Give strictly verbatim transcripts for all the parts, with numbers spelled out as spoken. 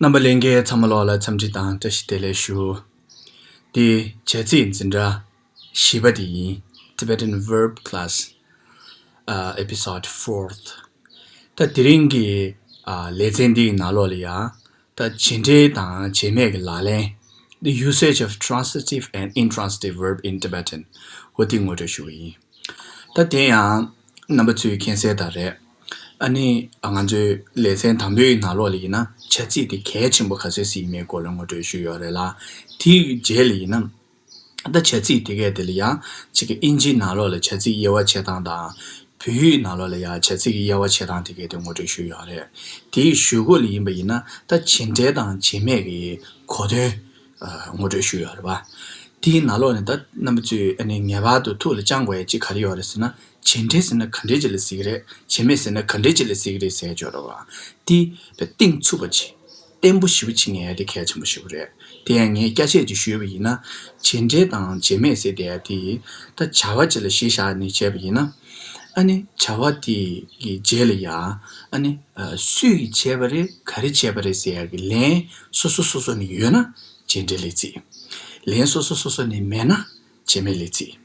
རྣམ་པ་ལྷན་རྒྱས་ཚང་མ་ལོག་ལ་འཚམས་འདྲི་དང་བཀྲ་ཤིས་བདེ་ལེགས་ཞུ། འདི་བྱ་ཚིག་འཛིན་གྲྭ་བཞི་པ་དེ་ཡིན། Tibetan Verb Class, uh, Episode fourth. ད་དེ་རིང་གི་ཨ་ལེ་ཚན་འདིའི་ནང་ལོགས་ལ་ཡང་ད་བྱེད་འབྲེལ་དང་བྱེད་མེད་ཀྱི་ལག་ལེན། The usage of transitive and intransitive verb in Tibetan. འོ་དེ་ངོ་སྤྲོད་ཞུ་གི་ཡིན། ད་དེ་ཡང་རྣམ་པ་ཚོས་མཁྱེན་གསལ་ལྟར་རེད། ཨ་ནི་ང་ཚོའི་ལེ་ཚན་དང་པོའི་ནང་ལོགས་ལ་ཡིན་ན་བྱ་ཚིག་དེ་གལ་ཆེན་པོ་ག་ཚོད་ཞིག་ཡིན་མིན་སྐོར་ལ་ངོ་སྤྲོད་ཞུས་ཡོད་རེད་ལ། དེའི་རྗེས་ལ་ཡིན་ན་ད་བྱ་ཚིག་དེ་གས་དེ་ལ་ཡང་གཅིག་གི་ཨིན་ཇིའི་ནང་ལོགས་ལ་བྱ་ཚིག་དབྱེ་བ་ཕྱེ་སྟངས་དང་། བོད་ཡིག་ནང་ལོགས་ལ་ཡང་བྱ་ཚིག་གི་དབྱེ་བ་ཕྱེ་སྟངས་དེ་གས་དེ་ངོ་སྤྲོད་ཞུས་ཡོད་རེད། དེའི་གཞུག་གུ་ལ་ཡིན་པ་ཡིན་ན་ད་བྱེད་འབྲེལ་དང་བྱེད་མེད་ཀྱི་གོ་དོན་ཨ་ངོ་སྤྲོད་ཞུས་ཡོད་རེད་པ། དེའི་ནང་ལོགས་ནས་ད་རྣམ་པ་ཚོས་ཨ་ནི་ངེས་པར་དུ་ཐུགས་ལ་བཅངས་དགོས་ཡ་གཅིག་ག་རེ་ཡོད་རེད་ཟེར་ན། བྱེད་འབྲེལ་ཟེར་ན་ག་འདྲས་ཅིག་ལ་ཟེར་གི་རེད། བྱེད་མེད་ཟེར་ན་ག་འདྲས་ཅིག་ལ་ཟེར་གི་རེད་ཟེར་ཡ་ཅིག་ཡོད་རེད་པ། དེ་དཔེ་གཏིང་ཚུགས་པ་ཅིག་བརྟན་པོ་ཞེ་པོ་ཅིག་ངེས་ཡ་དེ་གལ་ཆེན་པོ་ཞེ་པོ་རེད། དེ་ཡང་ངས་སྐྱ་བཤད་ཅིག་ཞུས་པ་ཡིན་ན། བྱེད་འབྲེལ་དང་བྱེད་མེད་ཟེར་བསྡད་ཡ་དེ་ད་བྱ་བ་ཅིག་ལ་གཞི་བཞག་ནས་བྱས་པ་ཡིན་ན། ཨ་ནི་བྱ་བ་དེ་གི་རྗེས་ལ་ཡ་ཨ་ནི་ཨ་སུས་བྱས་པ་རེད། ག་རེ་བྱས་པ་རེད་ཟེར་ཡ་གི་ལན་སོ་སོ་སོ་སོ་ནས་ཡོད་ན་བྱེད་འབྲེལ་ལས་ཚིག་ལན་སོ་སོ་སོ་སོ་ནས་མེད་ན་བྱེད་མེད་ལས་ཚིག་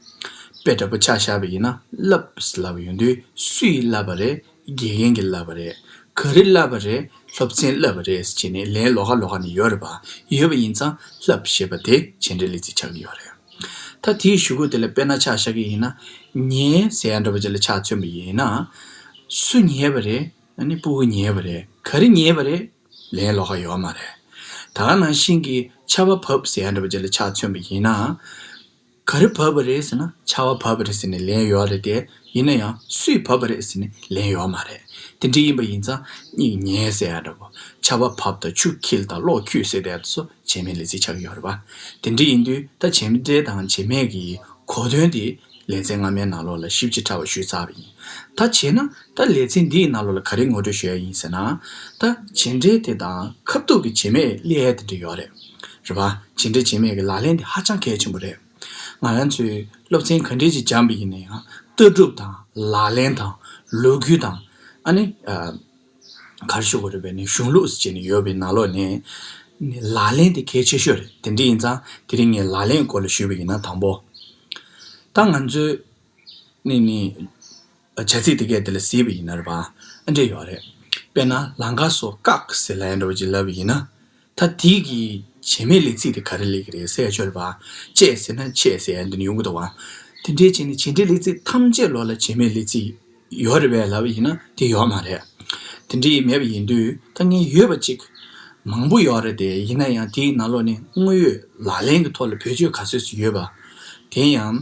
དཔེ་འདྲ་པོ་ཆ་བཞག་པ་ཡིན་ན་བསླབས་ལབ་ཡོང་དུས་སུས་བསླབས་པ་རེད། དགེ་རྒན་གྱིས་བསླབས་པ་རེད། ག་རེ་བསླབས་པ་རེད། སློབ་ཚན་བསླབས་པ་རེད་ཟེར་ནས་ལན་ལོགས་ཀ་ལོགས་ཀ་ནས་ཡོད་རེད་པ། ཡོད་པ་ཡིན་ཙང་བསླབས་ཞེས་པ་དེ་བྱེད་འབྲེལ་ལས་ཚིག་ཆགས་ཀྱི་ཡོད་རེད། ད་དེའི་གཞུག་གུ་དེ་ལ་དཔེར་ན་ཆ་བཞག་གི་ཡིན་ན། ཉལ་ཟེར་ཡ་འདྲ་པོ་ཅིག་ལ་ཆ་མཚོན་པ་ཡིན་ན། སུ་ཉལ་བ་རེད། ཨ་ནི་སྤུ་གུ་ཉལ་བ་རེད། ག་རེ་ཉལ་བ་རེད། ལན་ལོགས་ཀ་ཡོད་མ་རེད། ད་ག་ནང་བཞིན་གྱི་ཆར་པ་བབས་ཟེར་ཡ་འདྲ་པོ་ཅིག་ལ་ཆ་མཚོན་པ་ཡིན་ན། ག་རེ་བབས་པ་རེད་ཟེར་ན་ཆར་པ་བབས་པ་རེད་ཟེར་ནས་ལན་ཡོད་རེད་དེ། ཡིན་ན་ཡང་སུས་བབས་པ་རེད་ཟེར་ནས་ལན་ཡོད་མ་རེད། དེ་འདྲ་ཡིན་པ་ཡིན་ཙང་གཉིད་ཉལ་ཟེར་ཡ་འདྲ་པོ། ཆར་པ་བབས་དང་ཆུ་འཁྱིལ་དང་གློག་འཁྱུག་ཟེར་དེ་ཚོ་བྱེད་མེད་ལས་ཚིག་ཆགས་ཀྱི་ཡོད་རེད་པ། དེ་འདྲ་ཡིན་དུས་ད་བྱེད་འབྲེལ་དང་བྱེད་མེད་ཀྱི་གོ་དོན་དེ་ལེ་ཚན་སྔ་མའི་ནང་ལོགས་ལ་ཞིབ་ཅིང་ཕྲ་བ་ཞུས་ཚར་བ་ཡིན། ད་བྱས་ན་ད་ལེ་ཚན་འདིའི་ནང་ལོགས་ལ་ག་རེ་ངོ་སྤྲོད་ཞུ་ཡ་ཡིན་ཟེར་ན། ད་བྱེད་འབྲེལ་དེ་དང་ཁ་ཐུག་གི་བྱེད་མེད་སླེབས་ཡ་དེ་འདྲ་ཡོད་རེད། རེད་པ། བྱེད་འབྲེལ་བྱེད་མེད་ཀྱི་ལག་ལེན་དེ་ཧ་ཅང་གལ་ཆེན་པོ་རེད། ང་རང་ཚོས་སློབ་ཚན་ག་འདྲས་ཅིག་སྦྱངས་པ་ཡིན་ན་ཡང་ལྟ་གྲུབ་དང་ལག་ལེན་དང་ལོ་རྒྱུས་དང་ཨ་ནི་ཨ་ག་རེ་ཞུ་དགོས་རེད་པས་ནི་གཞུང་ལུགས་ཟེར་ནས་ཡོད་པའི་ནང་ལོགས་ནས་ནི་ལག་ལེན་དེ་གལ་ཆེ་ཤོས་རེད། དེ་འདྲ་ཡིན་ཙང་དེ་རིང་ངས་ལག་ལེན་སྐོར་ལ་ཞུས་པ་ཡིན་ན་དང་པོ། ད་ང་ཚོས་ནི་ནི་བྱ་ཚིག་དེ་གས་དེ་ལ་གཟིགས་པ་ཡིན་ན་རེད་པ། ཨ་འདྲས་ཡོད་རེད། དཔེར་ན་ལམ་ཁ་སོགས་བཀག་ཟེར་ལབ་ཡ་འདྲ་བོ་ཅིག་ལབ་པ་ཡིན་ན། ད་དེའི་གི་བྱེད་མེད་ལས་ཚིག་དེ་ག་རེ་སླེབས་ཀྱི་རེད་ཟེར་ཡ་ཅིག་ཡོད་རེད་པ། བཅད་ཟེར་ན་ཆད་ཟེར་ཡ་འདི་ནི་ཡོང་གི་འདུག་པ། དེ་འདྲའི་བྱས་ནས་བྱེད་འབྲེལ་ལས་ཚིག་ཐམས་ཅད་ལོགས་ལ་བྱེད་མེད་ལས་ཚིག་ཡོད་རེད་པས་ལབ་པ་ཡིན་ན་དེ་ཡོད་མ་རེད། དེ་འདྲའི་མེད་པ་ཡིན་དུས་ད་ངས་ཡོད་པ་ཅིག་མང་པོ་ཡོད་རེད་དེ། ཡིན་ན་ཡང་དེའི་ནང་ལོགས་ནས་དངོས་ཡོད་ལག་ལེན་གྱི་ཐོག་ལ་བེད་སྤྱོད་ག་ཚོད་ཅིག་ཡོད་པ། དེ་ཡང་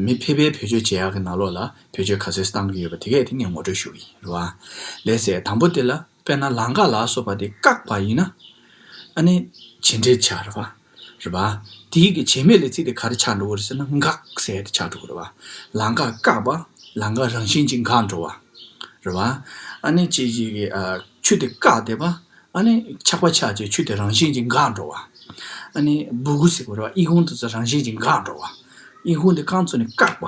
མི་ཕལ་པའི་བེད་སྤྱོད་བྱེད་ཡག་གི་ནང་ལོགས་ལ་བེད་སྤྱོད་ག་ཚོད་བཏང་གི་ཡོད་པ་དེ་གས་དེ་ངས་ངོ་སྤྲོད་ཞུ་གི་ཡིན། རེད་པ། ལགས་སེ། དང་པོ་དེ་ལ་དཔེར་ན་ལམ་ཁ་ལ་སོགས་པ་དེ་བཀག་པ་ཡིན་ན། ཨ་ནི་བྱེད་འབྲེལ་ཆགས་རེད་པ། རེད་པ། དེའི་གི་བྱེད་མེད་ལས་ཚིག་དེ་ག་རེ་ཆགས་འགྲོ་གི་རེད་ཟེར་ན་འགག་ཟེར་ཡ་དེ་ཆགས་འགྲོ་གི་རེད་པ། ལམ་ཁ་བཀག་པ། ལམ་ཁ་རང་བཞིན་གྱིས་འགག་འགྲོ་བ། རེད་པ། ཨ་ནི་ཅིག་ཅིག་གི་ཨ་ཆུ་དེ་བཀག་བསྡད་པ། ཨ་ནི་ཆག་པ་ཆགས་བྱས་ཆུ་དེ་རང་བཞིན་གྱིས་འགག་འགྲོ་བ། ཨ་ནི་སྦུ་གུ་ཟེར་བ་རེད་པ། ཨི་ཁུང་དེ་ཚོ་རང་བཞིན་གྱིས་འགག་འགྲོ་བ། ཨི་ཁུང་དེ་རྐང་བཙུགས་ནས་བཀག་པ།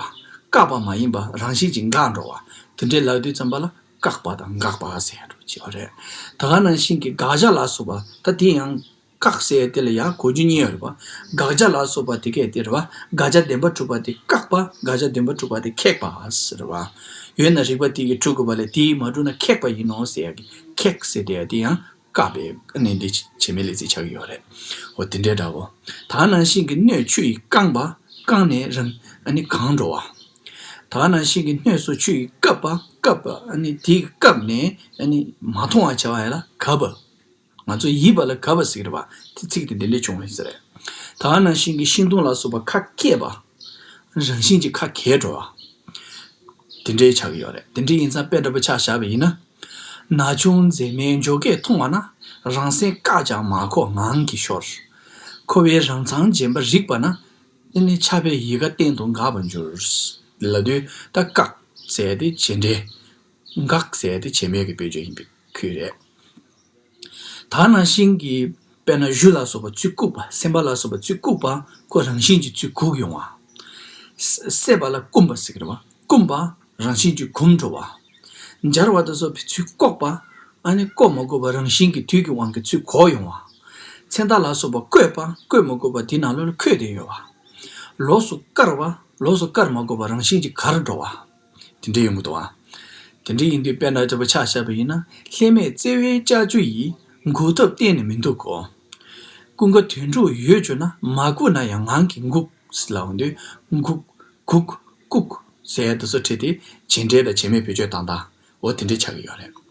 བཀག་པ་མ་ཡིན་པ་རང་བཞིན་གྱིས་འགག་འགྲོ་བ། དེ་འདྲའི་ལབ་དུས་ཙམ་པ་ལ་བཀག་པ་དང་འགག་པ་ཟེར་ཡ་འདྲ་པོ་ཅིག་ཡོད་རེད། ད་ག་ནང་བཞིན་གྱི་དགག་བྱ་ལ་སོགས་པ་ད་དེ་ཡང་བཀག་ཟེར་ཡ་དེ་ལ་ཡང་གོ་རྒྱུ་གཉིས་ཡོད་རེད་པ། དགག་བྱ་ལ་སོགས་པ་དེ་གས་དེ་རེད་པ། དགག་བྱ་བདེན་པར་གྲུབ་པ་དེ་བཀག་པ། དགག་བྱ་བདེན་པར་གྲུབ་པ་དེ་ཁེགས་པ་ཟེར་བ། ཡོད་ན་རིགས་པ་དེ་གིས་གྲུབ་དགོས་པ་ལས་དེས་མ་གྲུབ་ན་ཁེགས་པ་ཡིན་ནོ་ཟེར་ཡ་གི་ཁེགས་ཟེར་དེ་ཡ་དེ་ཡང་བཀག་པའི་གནས་འདི་བྱེད་མེད་ལས་ཚིག་ཆགས་ཀྱི་ཡོད་རེད། འོ་དེ་འདྲའི་འདྲ་བོ། ད་ག་ནང་བཞིན་གྱི་སྣོད་ཆུ་ཡིས་བཀང་པ། བཀང་ནས་རང་ཨ་ནི་གང་འགྲོ་བ། ད་ག་ནང་བཞིན་གྱི་སྣོད་སོགས་ཆུ་ཡིས་བཀབ་པ། བཀབ་པ་ཨ་ནི་དེ་བཀབ་ནས་ཨ་ནི་མ་མཐོང་བ་བྱ་བ་ཡ་ལ་གབ་པ། ང་ཚོ་ཡིབ་པ་ལ་གབ་པ་ཟེར་གི་རེད་པ། དེ་ཚིག་དེ་འདི་འདྲས་བྱུང་བ་ཡིན་ས་རེད། ད་ག་ནང་བཞིན་གྱི་ཤིང་སྡོང་ལ་སོགས་པ་ཁ་བཀད་པ། རང་བཞིན་གྱིས་ཁ་གས་འགྲོ་བ། དེ་འདྲའི་ཆགས་ཀྱི་ཡོད་རེད། དེ་འདྲ་ཡིན་ཙང་དཔེ་འདྲ་པོ་ཆ་བཞག་པ་ཡིན་ན། ན་ཆུང་མཛེས་མའི་འཇོ་སྒེག་མཐོང་བ་ན། རང་སེམས་བཀག་ཀྱང་མ་ཁོག་ངང་གིས་ཤོར། འཁོར་བའི་རང་མཚང་རྗེན་པ་རིག་པ་ན། དེ་ནི་ཆགས་པའི་ཡལ་ག་གཏན་དུ་འགག་པར་འགྱུར། ལབ་དུས་ད་བཀག་ཟེར་ཡ་དེ་བྱེད་འབྲེལ། འགག་ཟེར་ཡ་དེ་བྱེད་མེད་ཀྱི་དཔེ་བརྗོད་ཡིན་པའི་ཁུལ་རེད། ད་ག་ནང་བཞིན་གྱི་དཔེར་ན་གཞུ་ལ་སོགས་པ་ཚུར་བཀུག་པ། སེམས་པ་ལ་སོགས་པ་ཚུར་བཀུག་པ། ཁོ་རང་བཞིན་གྱིས་ཚུར་བཀུག་ཡོང་བ། ས་བསད་པ་ལ་བརྐུམ་པ་ཟེར་གི་རེད་པ། བརྐུམ་པ་རང་བཞིན་གྱིས་གུམ་འགྲོ་བ། སྦྱར་བ་དང་སོགས་པའི་ཚུར་བཀོག་པ། ཨ་ནི་བཀོ་མ་དགོས་པ་རང་བཞིན་གྱིས་དུས་ཀྱི་དབང་གིས་ཚུར་གོག་ཡོང་བ། མཚན་རྟགས་ལ་སོགས་པ་བཀོད་པ་བཀོད་མ་དགོས་པ་དེ་ནང་ལོགས་ལ་འཁོད་དེ་ཡོད་པ། ལོགས་སུ་བཀར་བ་ལོགས་སུ་བཀར་མ་དགོས་པ་རང་བཞིན་གྱིས་གར་འགྲོ་བ། དེ་འདྲ་ཡོང་གི་འདུག་བ། དེ་འདྲ་ཡིན་དུས་དཔེར་ན་ལྟ་བུ་ཆ་བཞག་པ་ཡིན་ན། ལྷད་མེད་བརྩེ་བའི་ལྕགས་ཀྱུ་ཡིས། འགུག་ཐབས་གཏན་ནས་མི་འདུག་གོ། ཀུན་དགའ་དོན་གྲུབ་ཡོད་གྱུར་ན། མ་བཀུག་ན་ཡང་ངང་གིས་འགུགས་ལབ་འོང་དུས། འགུག་འགུག་བཀུག་ཟེར་ཡ་དེ་ཚོ་བྲིས་ཏེ་བྱེད་འབྲེལ་དང་བྱེད་མེད་བེད་སྤྱོད་བཏང་སྟངས་འོ་དེ་འདྲ་ཆགས་ཀྱི་ཡོད་རེད།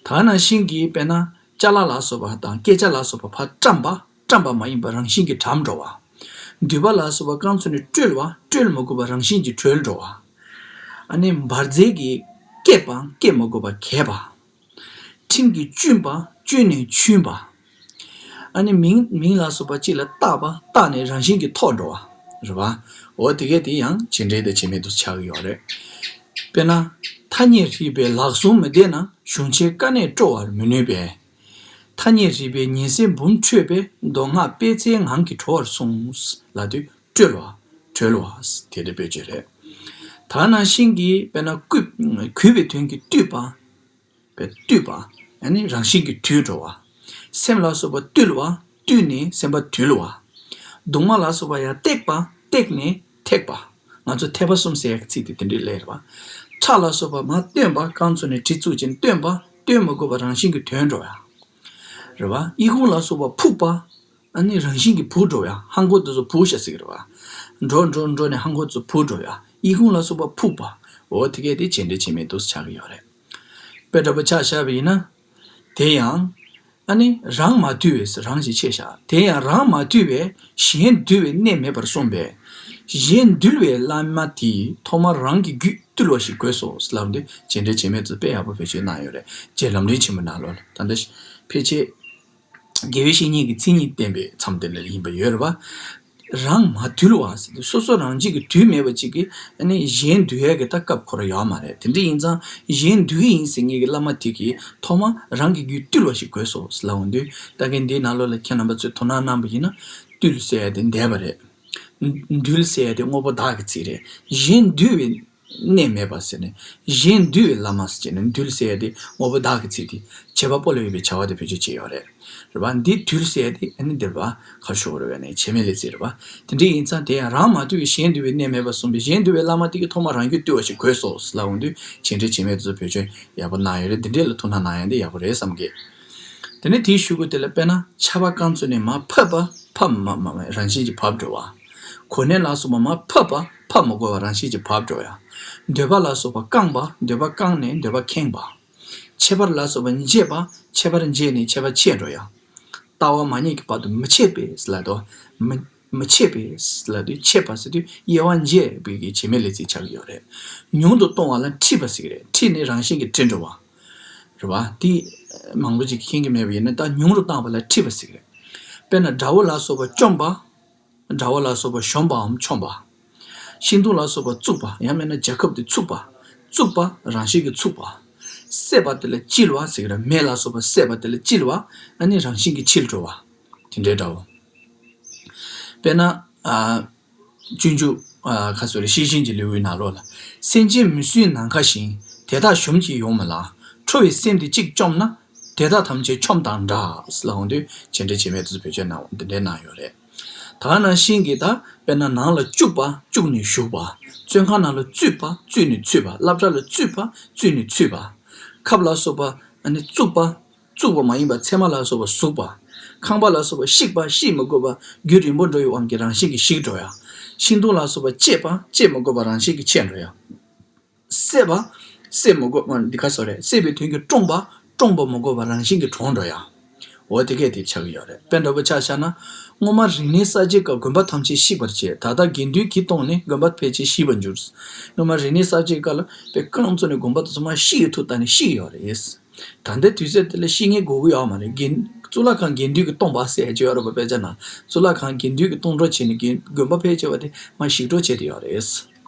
ད་ག་ནང་བཞིན་གྱིས་དཔེར་ན་ཅ་ལག་ལ་སོགས་པ་དང་སྐད་ཆ་ལ་སོགས་པ་ཕར་བཀྲམ་པ་བཀྲམ་པ་མ་ཡིན་པ་རང་བཞིན་གྱིས་གྲམ་འགྲོ་བ། མདུད་པ་ལ་སོགས་པ་རྐང་ཚུགས་ནས་བཀྲོལ་བ་བཀྲོལ་མ་དགོས་པ་རང་བཞིན་གྱིས་གྲོལ་འགྲོ་བ། ཨ་ནི་འབར་རྫས་ཀྱིས་བཀས་པ་བཀས་མ་དགོས་པ་གས་པ། ཁྲིམས་ཀྱིས་བཅུན་པ་བཅུན་ནས་ཆུན་པ། ཨ་ནི་མིང་མིང་ལ་སོགས་པ་གཅིག་ལ་བཏགས་པ་བཏགས་ནས་རང་བཞིན་གྱིས་ཐོགས་འགྲོ་བ། རེད་བ། འོ་དེ་གས་དེ་ཡང་བྱེད་འབྲེལ་དང་བྱེད་མེད་དུ་ཆགས་ཀྱི་ཡོད་རེད། དཔེར་ན། ཐ་སྙད་རིག་པའི་ལག་ཟུང་མི་བདེ་ན། གཞུང་ཆེན་དཀའ་གནད་སྤྲོ་བར་མི་ནུས་པས། ཐ་སྙད་རིག་པའི་ཉི་ཟེར་འབུམ་འཕྲོས་པས། མདོ་སྔགས་སྤེལ་ཚེ་ངང་གིས་གྲོལ་བར་གསུངས། ལབ་དུས་བཀྲོལ་བ། གྲོལ་བ། དེ་འདྲ་བེད་སྤྱོད་རེད། ད་ག་ནང་བཞིན་གྱིས་དཔེར་ན་གུས་གུས་པའི་དོན་གྱིས་བཏུད་པ། པས་བཏུད་པ། ཨ་ནི་རང་བཞིན་གྱིས་དུལ་འགྲོ་བ། སེམས་ལ་སོགས་པ་བཏུལ་བ། བཏུལ་ནས་སེམས་པ་དུལ་བ། གདུང་མ་ལ་སོགས་པ་ཡང་བཏེག་པ། བཏེག་ནས་ཐེག་པ། ང་ཚོ་ཐེག་པ་གསུམ་ཟེར་ཡག་ཚིག་དེ་དེ་འདྲའི་ལས་རེད་བ། ཁྲག་ལ་སོགས་པ་མར་བཏོན་པ། རྐང་ཚུགས་ནས་གྲི་བཙུགས་ཀྱིན་བཏོན་པ། བཏོན་མ་དགོས་པ་རང་བཞིན་གྱིས་དོན་འགྲོ་ཡ། རེད་བ། ཨི་ཁུང་ལ་སོགས་པ་ཕུག་པ། ཨ་ནི་རང་བཞིན་གྱིས་བུད་འགྲོ་ཡ། ཧང་གོ་དེ་ཚོ་བུད་ཤ་ཟེར་གི་རེད་བ། འགྲོ་འགྲོ་འགྲོ་ནས་ཧང་གོ་དེ་ཚོ་བུད་འགྲོ་ཡ། ཨི་ཁུང་ལ་སོགས་པ་ཕུག་པ། འོ་དེ་གས་དེ་བྱེད་འབྲེལ་བྱེད་མེད་དུ་ཆགས་ཀྱི་ཡོད་རེད། དཔེ་འདྲ་པོ་ཆ་བཞག་པ་ཡིན་ན། དེ་ཡང་། ཨ་ནི་རང་མ་དུལ་བས་རང་ཞེས་ཆེ་བཞག་དེ་ཡང་རང་མ་དུལ་བས་གཞན་འདུལ་བའི་གནས་མེད་པར་གསུངས་པས། གཞན་འདུལ་བའི་བླ་མ་དེས་ཐོག་མར་རང་གི་རྒྱུད་བཏུལ་བ་ཞིག་དགོས་སོ་ལབ་འདི་བྱེད་འབྲེལ་བྱེད་མེད་ཚུལ་དཔེ་ཡག་པོ་བེད་སྤྱོད་གནང་ཡོད་རེད། རྗེ་ལམ་རིམ་ཆེན་མོ་ནང་ལོགས་ལ་ད་ལྟ་ཕལ་ཆེར། དགེ་བའི་བཤེས་གཉེན་གྱི་མཚན་ཉིད་བསྟན་པའི་མཚམས་དེ་ལ་ཡིན་པ་ཡོད་རེད་བ། རང་མ་དུལ་བ་ཟེར་དུས་སོ་སོ་རང་གཅིག་གིས་དུལ་མེད་པ་གཅིག་གིས་ཨ་ནི་གཞན་འདུལ་ཡས་ཀྱི་ད་སྐབས་ཁོ་རང་ཡོད་མ་རེད། དེ་འདྲ་ཡིན་ཙང་གཞན་འདུལ་གྱི་ཡིན་ཟེར་མཁན་གྱི་བླ་མ་དེ་གིས་ཐོག་མར་རང་གི་རྒྱུད་བཏུལ་བ་ཞིག་དགོས་སོ་ལབ་འོང་དུས་ད་གིན་འདིའི་ནང་ལོགས་ལ་ཁྱེད་རྣམ་པ་ཚོས་དོ་སྣང་གནང་པ་ཡིན་ན་བཏུལ་ཟེར་ཡས་དེ་འདས་པ་རེད། འདུལ་ཟེར་ཡས་དེ་དངོས་པོ་བདག་གི་ཚིག་རེད། གཞན་འདུལ་བའི་གནས་མེད་པ་ཟེར་ནས་གཞན་འདུལ་བའི་བླ་མ་ཟེར་ནས་འདུལ་ཟེར་ཡས་དེ་དངོས་པོ་བདག་གི་ཚིག་དེ་བྱེད་པ་པོ་ལ་ཡོད་པའི་བྱ་བ་དེ་བེད་སྤྱོད་བྱས་ཡོད་རེད། རེད་བ། འདི་འདུལ་ཟེར་ཡས་དེ་ཨ་ནི་འདིར་བ་ཁར་ཤོག་རེད་བས་ནས་བྱེད་མེད་ལས་ཚིག་རེད་བ། དེ་འདྲ་ཡིན་ཙང་དེ་ཡང་རང་མ་འདུལ་བའི་གཞན་འདུལ་བའི་གནས་མེད་པ་གསུངས་པས་གཞན་འདུལ་བའི་བླ་མ་དེ་གིས་ཐོག་མར་རང་རྒྱུད་བཏུལ་བ་ཞིག་དགོས་སོ་ལབ་འོང་དུས་བྱེད་འབྲེལ་བྱེད་མེད་དུ་བེད་སྤྱོད་ཡག་པོ་གནང་ཡོད་རེད། འདི་འདྲས་ལ་ཐུགས་སྣང་གནང་ཡ་འདི་ཡག་པོ་རེད་བསམ་གི། དེ་ནས་དེའི་གཞུག་གུ་དེ་ལ་དཔེར་ན་ཆར་པ་རྐང་ཚུགས་ནས་མར་ཕབ་པ་ཕབ་མ་མ་མ་རང་བཞིན་གྱིས་བབས་འགྲོ་བ། གོ་གནས་ལ་སོགས་པ་མར་ཕབ་པ་ཕབ་མ་དགོས་པ་རང་བཞིན་གྱིས་བབས་འགྲོ་ཡ། འདོད་པ་ལ་སོགས་པ་བསྐང་པ་འདོད་པ་བསྐང་ནས་འདོད་པ་ཁེངས་པ། འཆད་པ་ལ་སོགས་པ་འཆད་པ་འཆད་པར་འཆད་ནས་འཆད་པ་ཆད་འགྲོ་ཡ། ལྟ་བ་མ་རྙེད་ཀྱི་བར་དུ་མི་འཆད་པས་ལབ་དོ། མི་མི་འཆད་པས་ལབ་དུས་འཆད་པ་ཟེར་དུས་དབྱེ་བ་འབྱེད་པའི་གི་བྱེད་མེད་ལས་ཚིག་ཆགས་ཀྱི་ཡོད་རེད། ཉུང་དུ་གཏོང་བ་ལ་ཁྲིད་པ་ཟེར་གི་རེད། ཁྲིད་ནི་རང་བཞིན་གྱིས་ཁྲིད་འགྲོ་བ། རེད་བ། དེ་མང་པོ་ཅིག་མཁྱེན་གྱི་མེད་པ་ཡིན་ན་ད་ཉུང་རུ་བཏང་བ་ལ་ཁྲིད་པ་ཟེར་གི་རེད། དཔེར་ན་དགྲ་བོ་ལ་སོགས་པ་བཅོམ་པ། དགྲ་བོ་ལ་སོགས་པ་གཞོམ་པའམ་མཆོངས་པ། ཤིང་སྡོང་ལ་སོགས་པ་བཙུགས་པ་ཡང་མིན་ན་རྒྱལ་ཁབ་དེ་ཚུགས་པ། བཙུགས་པ་རང་བཞིན་གྱིས་ཚུགས་པ། བསད་པ་དེ་ལ་གཅིལ་བ་ཟེར་གི་རེད། མེ་ལ་སོགས་པ་བསད་པ་དེ་ལ་གཅིལ་བ་ཨ་ནི་རང་བཞིན་གྱིས་འཆིལ་འགྲོ་བ། དེ་འདྲའི་འདྲ་བོ། དཔེར་ན། ཨ། སྤྱོད་འཇུག་ཨ། ཁ་སོ་རེ་ཤེས་བཞིན་གྱི་ལེའུའི་ནང་ལོགས་ལ། སེམས་ཅན་མི་སྲུན་ནམ་མཁའ་བཞིན། དེ་དག་གཞོམ་གྱིས་ཡོང་མི་ལང་། ཁྲོ་བའི་སེམས་དེ་གཅིག་བཅོམ་ན། དེ་དག་ཐམས་ཅད་ཆོམས་དང་འདྲ། ལབ་འོང་དུས་བྱེད་འབྲེལ་བྱེད་མེད་དུ་བེད་སྤྱོད་གནང་འདི་འདྲའི་གནང་ཡོད་རེད། ད་ག་ནང་བཞིན་གྱི་ད་དཔེར་ན་ནང་ལ་བཅུག་པ་བཅུག་ནས་བཞུགས་པ། བཙོན་ཁང་ནང་ལ་བཙུད་པ་བཙུད་ནས་ཚུད་པ། སློབ་གྲྭ་ལ་བཙུད་པ་བཙུད་ནས་ཚུད་པ། ཁབ་ལ་སོགས་པ་ཨ་ནི་བཙུགས་པ། བཙུགས་པ་མ་ཡིན་པ་ཚེར་མ་ལ་སོགས་པ་ཟུག་པ། ཁང་པ་ལ་སོགས་པ་བཤིག་པ་བཤིག་མི་དགོས་པ་རྒྱུན་རིང་པོ་འགྲོ་བའི་དབང་གིས་རང་བཞིན་གྱིས་ཞིག་འགྲོ་ཡ། ཤིང་སྡོང་ལ་སོགས་པ་བཅད་པ་བཅད་མི་དགོས་པ་རང་བཞིན་གྱིས་ཆད་འགྲོ་ཡ། བསད་པ་བསད་མི་དགོས་པ་འདི་ག་སོ་རེད། བསད་པའི་དོན་གྱིས་བཀྲོངས་པ་བཀྲོངས་པ་མི་དགོས་པ་རང་བཞིན་གྱིས་གྲོངས་འགྲོ་ཡ། འོ་དེ་གས་དེ་ཆགས་ཀྱི་ཡོད་རེད། དཔེ་འདྲ་པོ་ཆ་བཞག་ན། སྔོན་མ་རིག་གནས་གསར་བརྗེའི་སྐབས་དགོན་པ་ཐམས་ཅད་བཤིག་པར་བྱས། ད་ལྟ་དགེ་འདུན་གྱིས་སྟོང་ནས་དགོན་པ་ཕལ་ཆེར་ཞིག་པར་འགྱུར། སྔོན་མ་རིག་གནས་གསར་བརྗེའི་སྐབས་ལ་དཔེ་རྐང་བཙུགས་ནས་དགོན་པ་དེ་ཚོ་མར་བཤིག་ཡོད་ཐུབ་ད་ནི་བཤིག་ཡོད་རེད། ད་ལྟའི་དུས་ཚོད་དེ་ལ་བཤིག་མཁན་དགོས་ཀྱི་ཡོད་མ་རེད། དགེ་གཙུག་ལག་ཁང་དགེ་འདུན་གྱིས་སྟོང་པ་ཟེར་ཡ་ཅིག་ཡོད་རེད་པ། དཔེ་ཆ་ནང་གཙུག་ལག་ཁང་དགེ་འདུན་གྱིས་སྟོང་འགྲོ་བྱས་ནས་དགེ་དགོན་པ་ཕལ་ཆེ་བ་དེ་མར་ཞིག་འགྲོ་བྱས་ཏེ་ཡོད་རེད།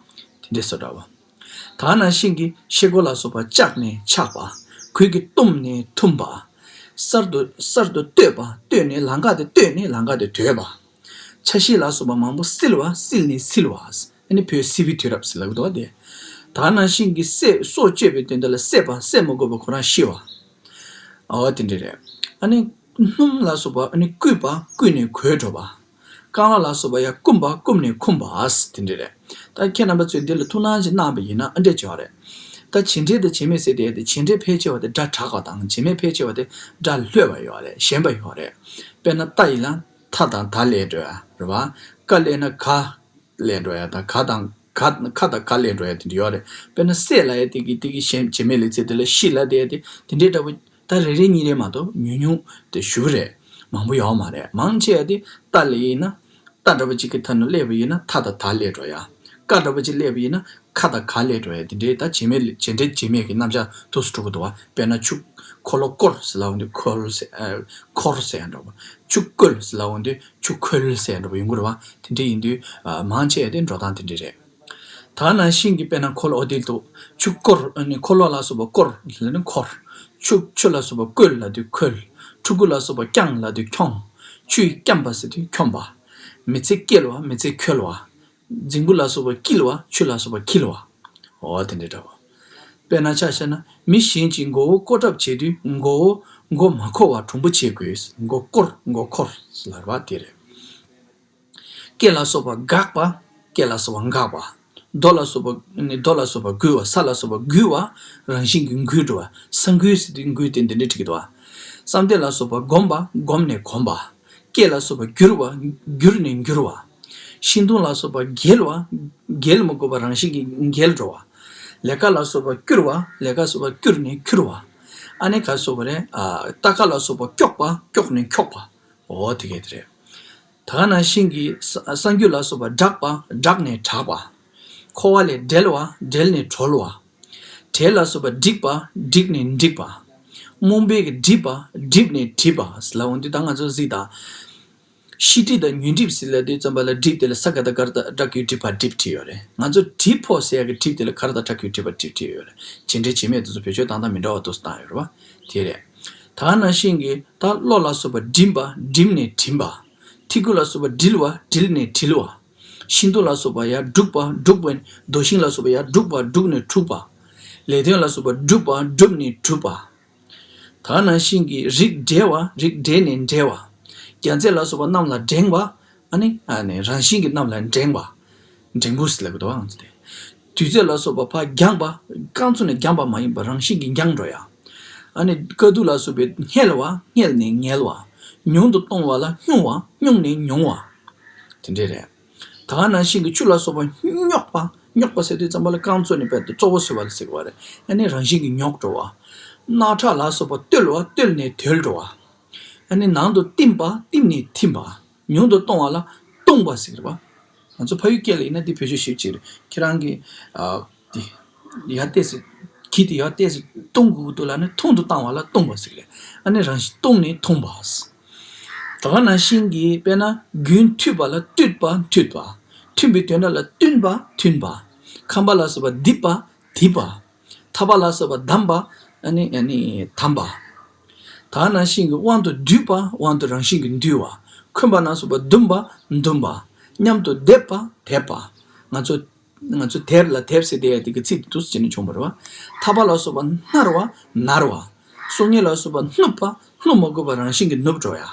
དེ་འདྲས་སོ་འདྲ་བ། ད་ནང་བཞིན་གྱི་ཤེལ་སྒོ་ལ་སོགས་པ་བཅག་ནས་ཆག་པ། གོས་ཀྱིས་བཏུམས་ནས་འཐུམས་པ། གསར་དུ་གསར་དུ་བཏོད་པ། བཏོད་ནས་ལམ་ཁ་དེ་བཏོད་ནས་ལམ་ཁ་དེ་དོད་པ། ཆ་ཤས་ལ་སོགས་པ་མང་པོ་བསིལ་བ། བསིལ་ནས་འཚིལ་བ། ཨ་ནི་བོད་བསིལ་བའི་དུས་རབས་ཟེར་ལབ་ཀྱི་འདུག་བ་དེ། ད་ནང་བཞིན་གྱི་བསད་སྲོག་གཅོད་པའི་དོན་དག་ལ་བསད་པ། བསད་མ་དགོས་པ་ཁོ་རང་ཤི་བ། འོ་དེ་འདྲ་རེད། ཨ་ནི་སྣུམ་ལ་སོགས་པ། ཨ་ནི་བསྐུས་པ། བསྐུས་ནས་གོས་འགྲོ་བ། རྐང་ལག་ལ་སོགས་པ་ཡང་བསྐུམས་པ། བསྐུམས་ནས་འཁུམས་པ། དེ་འདྲ་རེད། ད་ཁྱེད་རྣམ་པ་ཚོས་འདི་ལ་ཐུགས་སྣང་ཞིག་གནང་བ་ཡིན་ན་ཨ་འདྲས་བྱས་པ་རེད། ད་བྱེད་འབྲེལ་དང་བྱེད་མེད་ཟེར་དེ། དེ་བྱེད་འབྲེལ་ཕལ་ཆེ་བ་དེ་སྒྲ་དྲག་པ་དང་། བྱེད་མེད་ཕལ་ཆེ་བ་དེ་སྒྲ་ལྷོད་པ་ཡོད་རེད། ཞན་པ་ཡོད་རེད། དཔེར་ན་ཏ་ཡིན་ན་ཐ་དང་ད་ལས་འགྲོ་ཡ་རེད་བ། ཀ་ལས་ན་ག་ལས་འགྲོ་ཡ་དང་། ག་དང་ག་ཁ་དང་ག་ལས་འགྲོ་ཡ་དེ་འདྲ་ཡོད་རེད། དཔེར་ན་སྲས་ལབ་ཡ་དེ་གི་དེ་གི་ཞན་བྱེད་མེད་ལས་ཚིག་དེ་ལ་ཤི་ལབ་དེ་ཡ་དེ་དེ་འདྲའི་འདྲ་པོ། ད་རེ་རེ་གཉིས་རེ་མ་གཏོགས་ཉུང་ཉུང་དེ་ཞུ་གི་རེད། མང་པོ་ཡོད་མ་རེད། མང་ཆེ་བ་དེ་ཏ་ལ་ཡིན་ན། ཏ་འདྲ་པོ་གཅིག་གི་མཐའ་ན་སླེབས་པ་ཡིན་ན་ཐ་དང་ད་ལས་འགྲོ་ཡ། ཀ་འདྲ་པོ་གཅིག་སླེབས་པ་ཡིན་ན་ཁ་དང་ག་ལས་འགྲོ་ཡ། དེ་འདྲའི་ད་བྱེད་མེད་ལས། བྱེད་འབྲེལ་བྱེད་མེད་ཀྱི་རྣམ་གཞག་ཏོག་ཙམ་འགྲོ་གི་འདུག་བ། དཔེར་ན་ཆུ་འཁོར་ལོ་བསྐོར་ཟེར་ལབ་འོང་དུས་འཁོར་ཟེར། ཨ། འཁོར་ཟེར་ཡ་འདྲ་པོ། ཆུ་བསྐོལ་ཟེར་ལབ་འོང་དུས་ཆུ་ཁོལ་ཟེར་ཡ་འདྲ་པོ་ཡོང་གི་རེད་བ། དེ་འདྲ་ཡིན་དུས། ཨ། མང་ཆེ་བ་དེ་འགྲོ་སྟངས་དེ་འདྲ་རེད། ད་ནང་བཞིན་གྱི་དཔེར་ན་འཁོར་ལོ་འོ་དེ་འདུག་ཆུ་བསྐོར། ཨ་ནི་འཁོར་ལོ་ལ་སོགས་པ་བསྐོར་ལ་ནི་འཁོར། ཆུ་ཆུ་ལ་སོགས་པ་བསྐོལ་ལབ་དུས་འཁོལ། ཕྲུ་གུ་ལ་སོགས་པ་བསྐྱངས་ལབ་དུས་འཁྱོངས། ཆུ་ཡིས་བསྐྱངས་པ་ཟེར་དུས་འཁྱོངས་པ། མི་ཚེ་བསྐྱལ་བ། མི་ཚེ་འཁྱོལ་བ། རྫིང་བུ་ལ་སོགས་པ་བསྐྱིལ་བ། ཆུ་ལ་སོགས་པ་འཁྱིལ་བ། འོ་དེ་འདྲ་འདྲ་བ། དཔེར་ན་ཆ་བཞག་ན་མི་གཞན་གྱི་མགོ་བོ་བསྐོར་གྲབས་བྱེད་དུས་མགོ་བོ་མགོ་མ་འཁོར་བར་གྲུང་པོ་བྱེད་དགོས། མགོ་བསྐོར། མགོ་འཁོར་ལབ་པ་དེ་རེད། སྐེ་ལ་སོགས་པ་འགག་པ། སྐེ་ལ་སོགས་པ་འགག་པ། རྡོ་ལ་སོགས་པ་ནི་རྡོ་ལ་སོགས་པ་འགུལ་བ། ས་ལ་སོགས་པ་འགུལ་བ། རང་བཞིན་གྱིས་འགུལ་འགྲོ་བ། ས་འགུལ་ཟེར་དུས་འགུལ་དེ་འདི་འདྲ་བྲིས་ཀྱི་འདུག་བ། བསམ་གཏན་ལ་སོགས་པ་སྒོམ་པ། བསྒོམས་ནས་གོམས་པ། སྐེ་ལ་སོགས་པ་འགྱུར་བ། འགྱུར་ནས་འགྱུར་བ། ཤིང་སྡོང་ལ་སོགས་པ་འགྱེལ་བ། འགྱེལ་མ་དགོས་པར་རང་བཞིན་གྱིས་འགྱེལ་འགྲོ་བ། ལས་ཀ་ལ་སོགས་པ་བསྐྱུར་བ། ལས་ཀ་སོགས་པ་བསྐྱུར་ནས་འཁྱུར་བ། ཨ་ནི་ག་སོགས་པ་རེད། ཨ། རྟ་ཁ་ལ་སོགས་པ་སྐྱོག་པ། སྐྱོག་ནས་འཁྱོག་པ། འོ་དེ་གས་དེ་རེད། ད་ག་ནང་བཞིན་གྱི་ས་ས་འགུལ་ལ་སོགས་པ་སྦྲགས་པ། སྦྲགས་ནས་གྲགས་པ། འཁོར་བ་ལས་བསྒྲལ་བ། བསྒྲལ་ནས་གྲོལ་བ། བྲེལ་ལ་སོགས་པ་འགྲིག་པ། འགྲིག་ནས་འགྲིག་པ། རྨོངས་པས་སྒྲིབ་པ། སྒྲིབ་ནས་འགྲིབ་པ་ལབ་འོང་དུས་ད་ང་ཚོ་གཟིགས་དང་། ཤེས་སྒྲིབ་དང་ཉོན་སྒྲིབ་ཟེར་ལབ་དུས་ཙམ་པ་ལ་སྒྲིབ་དེ་ལ་ས་ག་བཏགས་སྒ་ར་བཏགས་སྒྲ་གི་སྒྲིབ་པ་སྒྲིབ་བྲིས་ཡོད་རེད། ང་ཚོ་གྲིབ་ཕོག་ཟེར་ཡ་གི་སྒྲིབ་དེ་ལ་ག་ར་བཏགས་གྲ་གི་སྒྲིབ་པ་སྒྲིབ་བྲིས་ཡོད་རེད། བྱེད་འབྲེལ་བྱེད་མེད་དེ་ཚོ་བེད་སྤྱོད་བཏང་སྟངས་མི་འདྲ་བ་དེ་ཚོ་བཏང་ཡོད་རེད་བ། དེ་རེད། ད་ག་ནང་བཞིན་གྱི་ད་བློ་ལ་སོགས་པ་འགྲིམ་པ། འགྲིམ་ནས་འགྲིམ་པ། ཐི་གུ་ལ་སོགས་པ་འགྲིལ་བ། འགྲིལ་ནས་འགྲིལ་བ། ཤིང་སྡོང་ལ་སོགས་པ་ཡར་སྒྲུག་པ། སྒྲུག་པ། རྡོ་ཤིང་ལ་སོགས་པ་ཡར་སྒྲུག་པ། སྒྲུག་ནས་འཁྲུགས་པ། ལེགས་ལྡན་ལ་སོགས་པ་སྒྲུབ་པ། སྒྲུབ་ནས་གྲུབ་པ། ད་ག་ནང་བཞིན་གྱི་རིགས་བསྒྲེ་བ། རིགས་བསྒྲེས་ནས་འགྲེ་བ། རྒྱལ་མཚན་ལ་སོགས་པ་རྣམས་ལ་འགྲེང་བ། ཨ་ནི་ཨ་ནི་རང་བཞིན་གྱི་རྣམས་ལ་འགྲེང་བ། འགྲེང་བུ་ཟེར་ལབ་ཀྱི་འདུག་ཨང་ཚོ་དེ། དུས་ཚོད་ལ་སོགས་པ་ཕར་འགྱངས་པ། རྐང་ཚུགས་ནས་འགྱངས་པ་མ་ཡིན་པར་རང་བཞིན་གྱིས་འགྱངས་འགྲོ་ཡ། ཨ་ནི་དཀའ་སྡུག་ལ་སོགས་པའི་བསྙལ་བ། བསྙལ་ནས་ངལ་བ། ཉུང་དུ་གཏོང་བ་ལ་སྙུང་བ། སྙུང་ནས་ཉུང་བ། དེ་འདྲས་རེད། ད་ག་ནང་བཞིན་གྱི་ཆུ་ལ་སོགས་པ་རྙོག་པ། རྙོག་པ་ཟེར་དུས་ཙམ་པ་ལ་རྐང་བཙུགས་ནས་རྦད་དེ་གཙོ་བོ་བཟོས་པ་ལ་ཟེར་གྱི་ཡོད་རེད། ཨ་ནི་རང་བཞིན་གྱིས་རྙོག་འགྲོ་བ། རྣག་ཁྲག་ལ་སོགས་པ་བཏོལ་བ། བཏོལ་ནས་དོལ་འགྲོ་བ། ཨ་ནི་ནང་དུ་བསྟིམ་པ། བསྟིམ་ནས་ཐིམ་པ། ཉུང་དུ་གཏོང་བ་ལ་བཏུང་བ་ཟེར་གྱི་རེད་པ། ང་ཚོ་ཕ་ཡུལ་སྐད་ལ་ཡིན་ན་འདི་བེད་སྤྱོད་ཞིབ་ཅིག་རེད། ཁྱེད་རང་གི་ཨ། དེ་ཡར་ཏོག་ཙམ། གྱི་དེ་ཡར་ཏོག་ཙམ་བཏུང་དགོས་ཀྱི་འདུག་ལབ་ནས་ཐུང་དུ་བཏང་བ་ལ་བཏུང་བ་ཟེར་གྱི་རེད། ཨ་ནི་རང་བཞིན་བཏུང་ནས་ཐུང་བ། ད་ག་ནང་བཞིན་གྱི་དཔེར་ན་རྒྱུན་མཐུད་པ་ལ་བཏུད་པ། མཐུད་པ། མཐུན་པའི་དོན་དག་ལ་བསྟུན་པ། མཐུན་པ། ཁམས་པ་ལ་སོགས་པ་རྡིབ་པ། རྡིབ་པ། འཐབ་པ་ལ་སོགས་པ་བསྡམས་པ། ཨ་ནི་ཨ་ནི་བསྡམས་པ། ད་ག་ནང་བཞིན་གྱི་དབང་དུ་བསྡུས་པ། དབང་དུ་རང་བཞིན་གྱིས་འདུས་པ། འཁོན་པ་ལ་སོགས་པ་འདུམ་པ། འདུམ་པ། མཉམ་དུ་སྡེབ་པ། སྡེབ་པ། ང་ཚོ་ང་ཚོ་དེབ་ལ་དེབ་ཟེར་བསྡད་ཡ་དེ་གི་ཚིག་དེ་འདུག་སེ་བྱས་ནས་བྱུང་བ་རེད་བ། འཐབ་པ་ལ་སོགས་པ་སྣར་བ། ནར་བ། གསུང་ཉན་ལ་སོགས་པ་སྣུབས་པ། སྣུབས་མ་དགོས་པར་རང་བཞིན་གྱིས་ནུབ་འགྲོ་ཡ།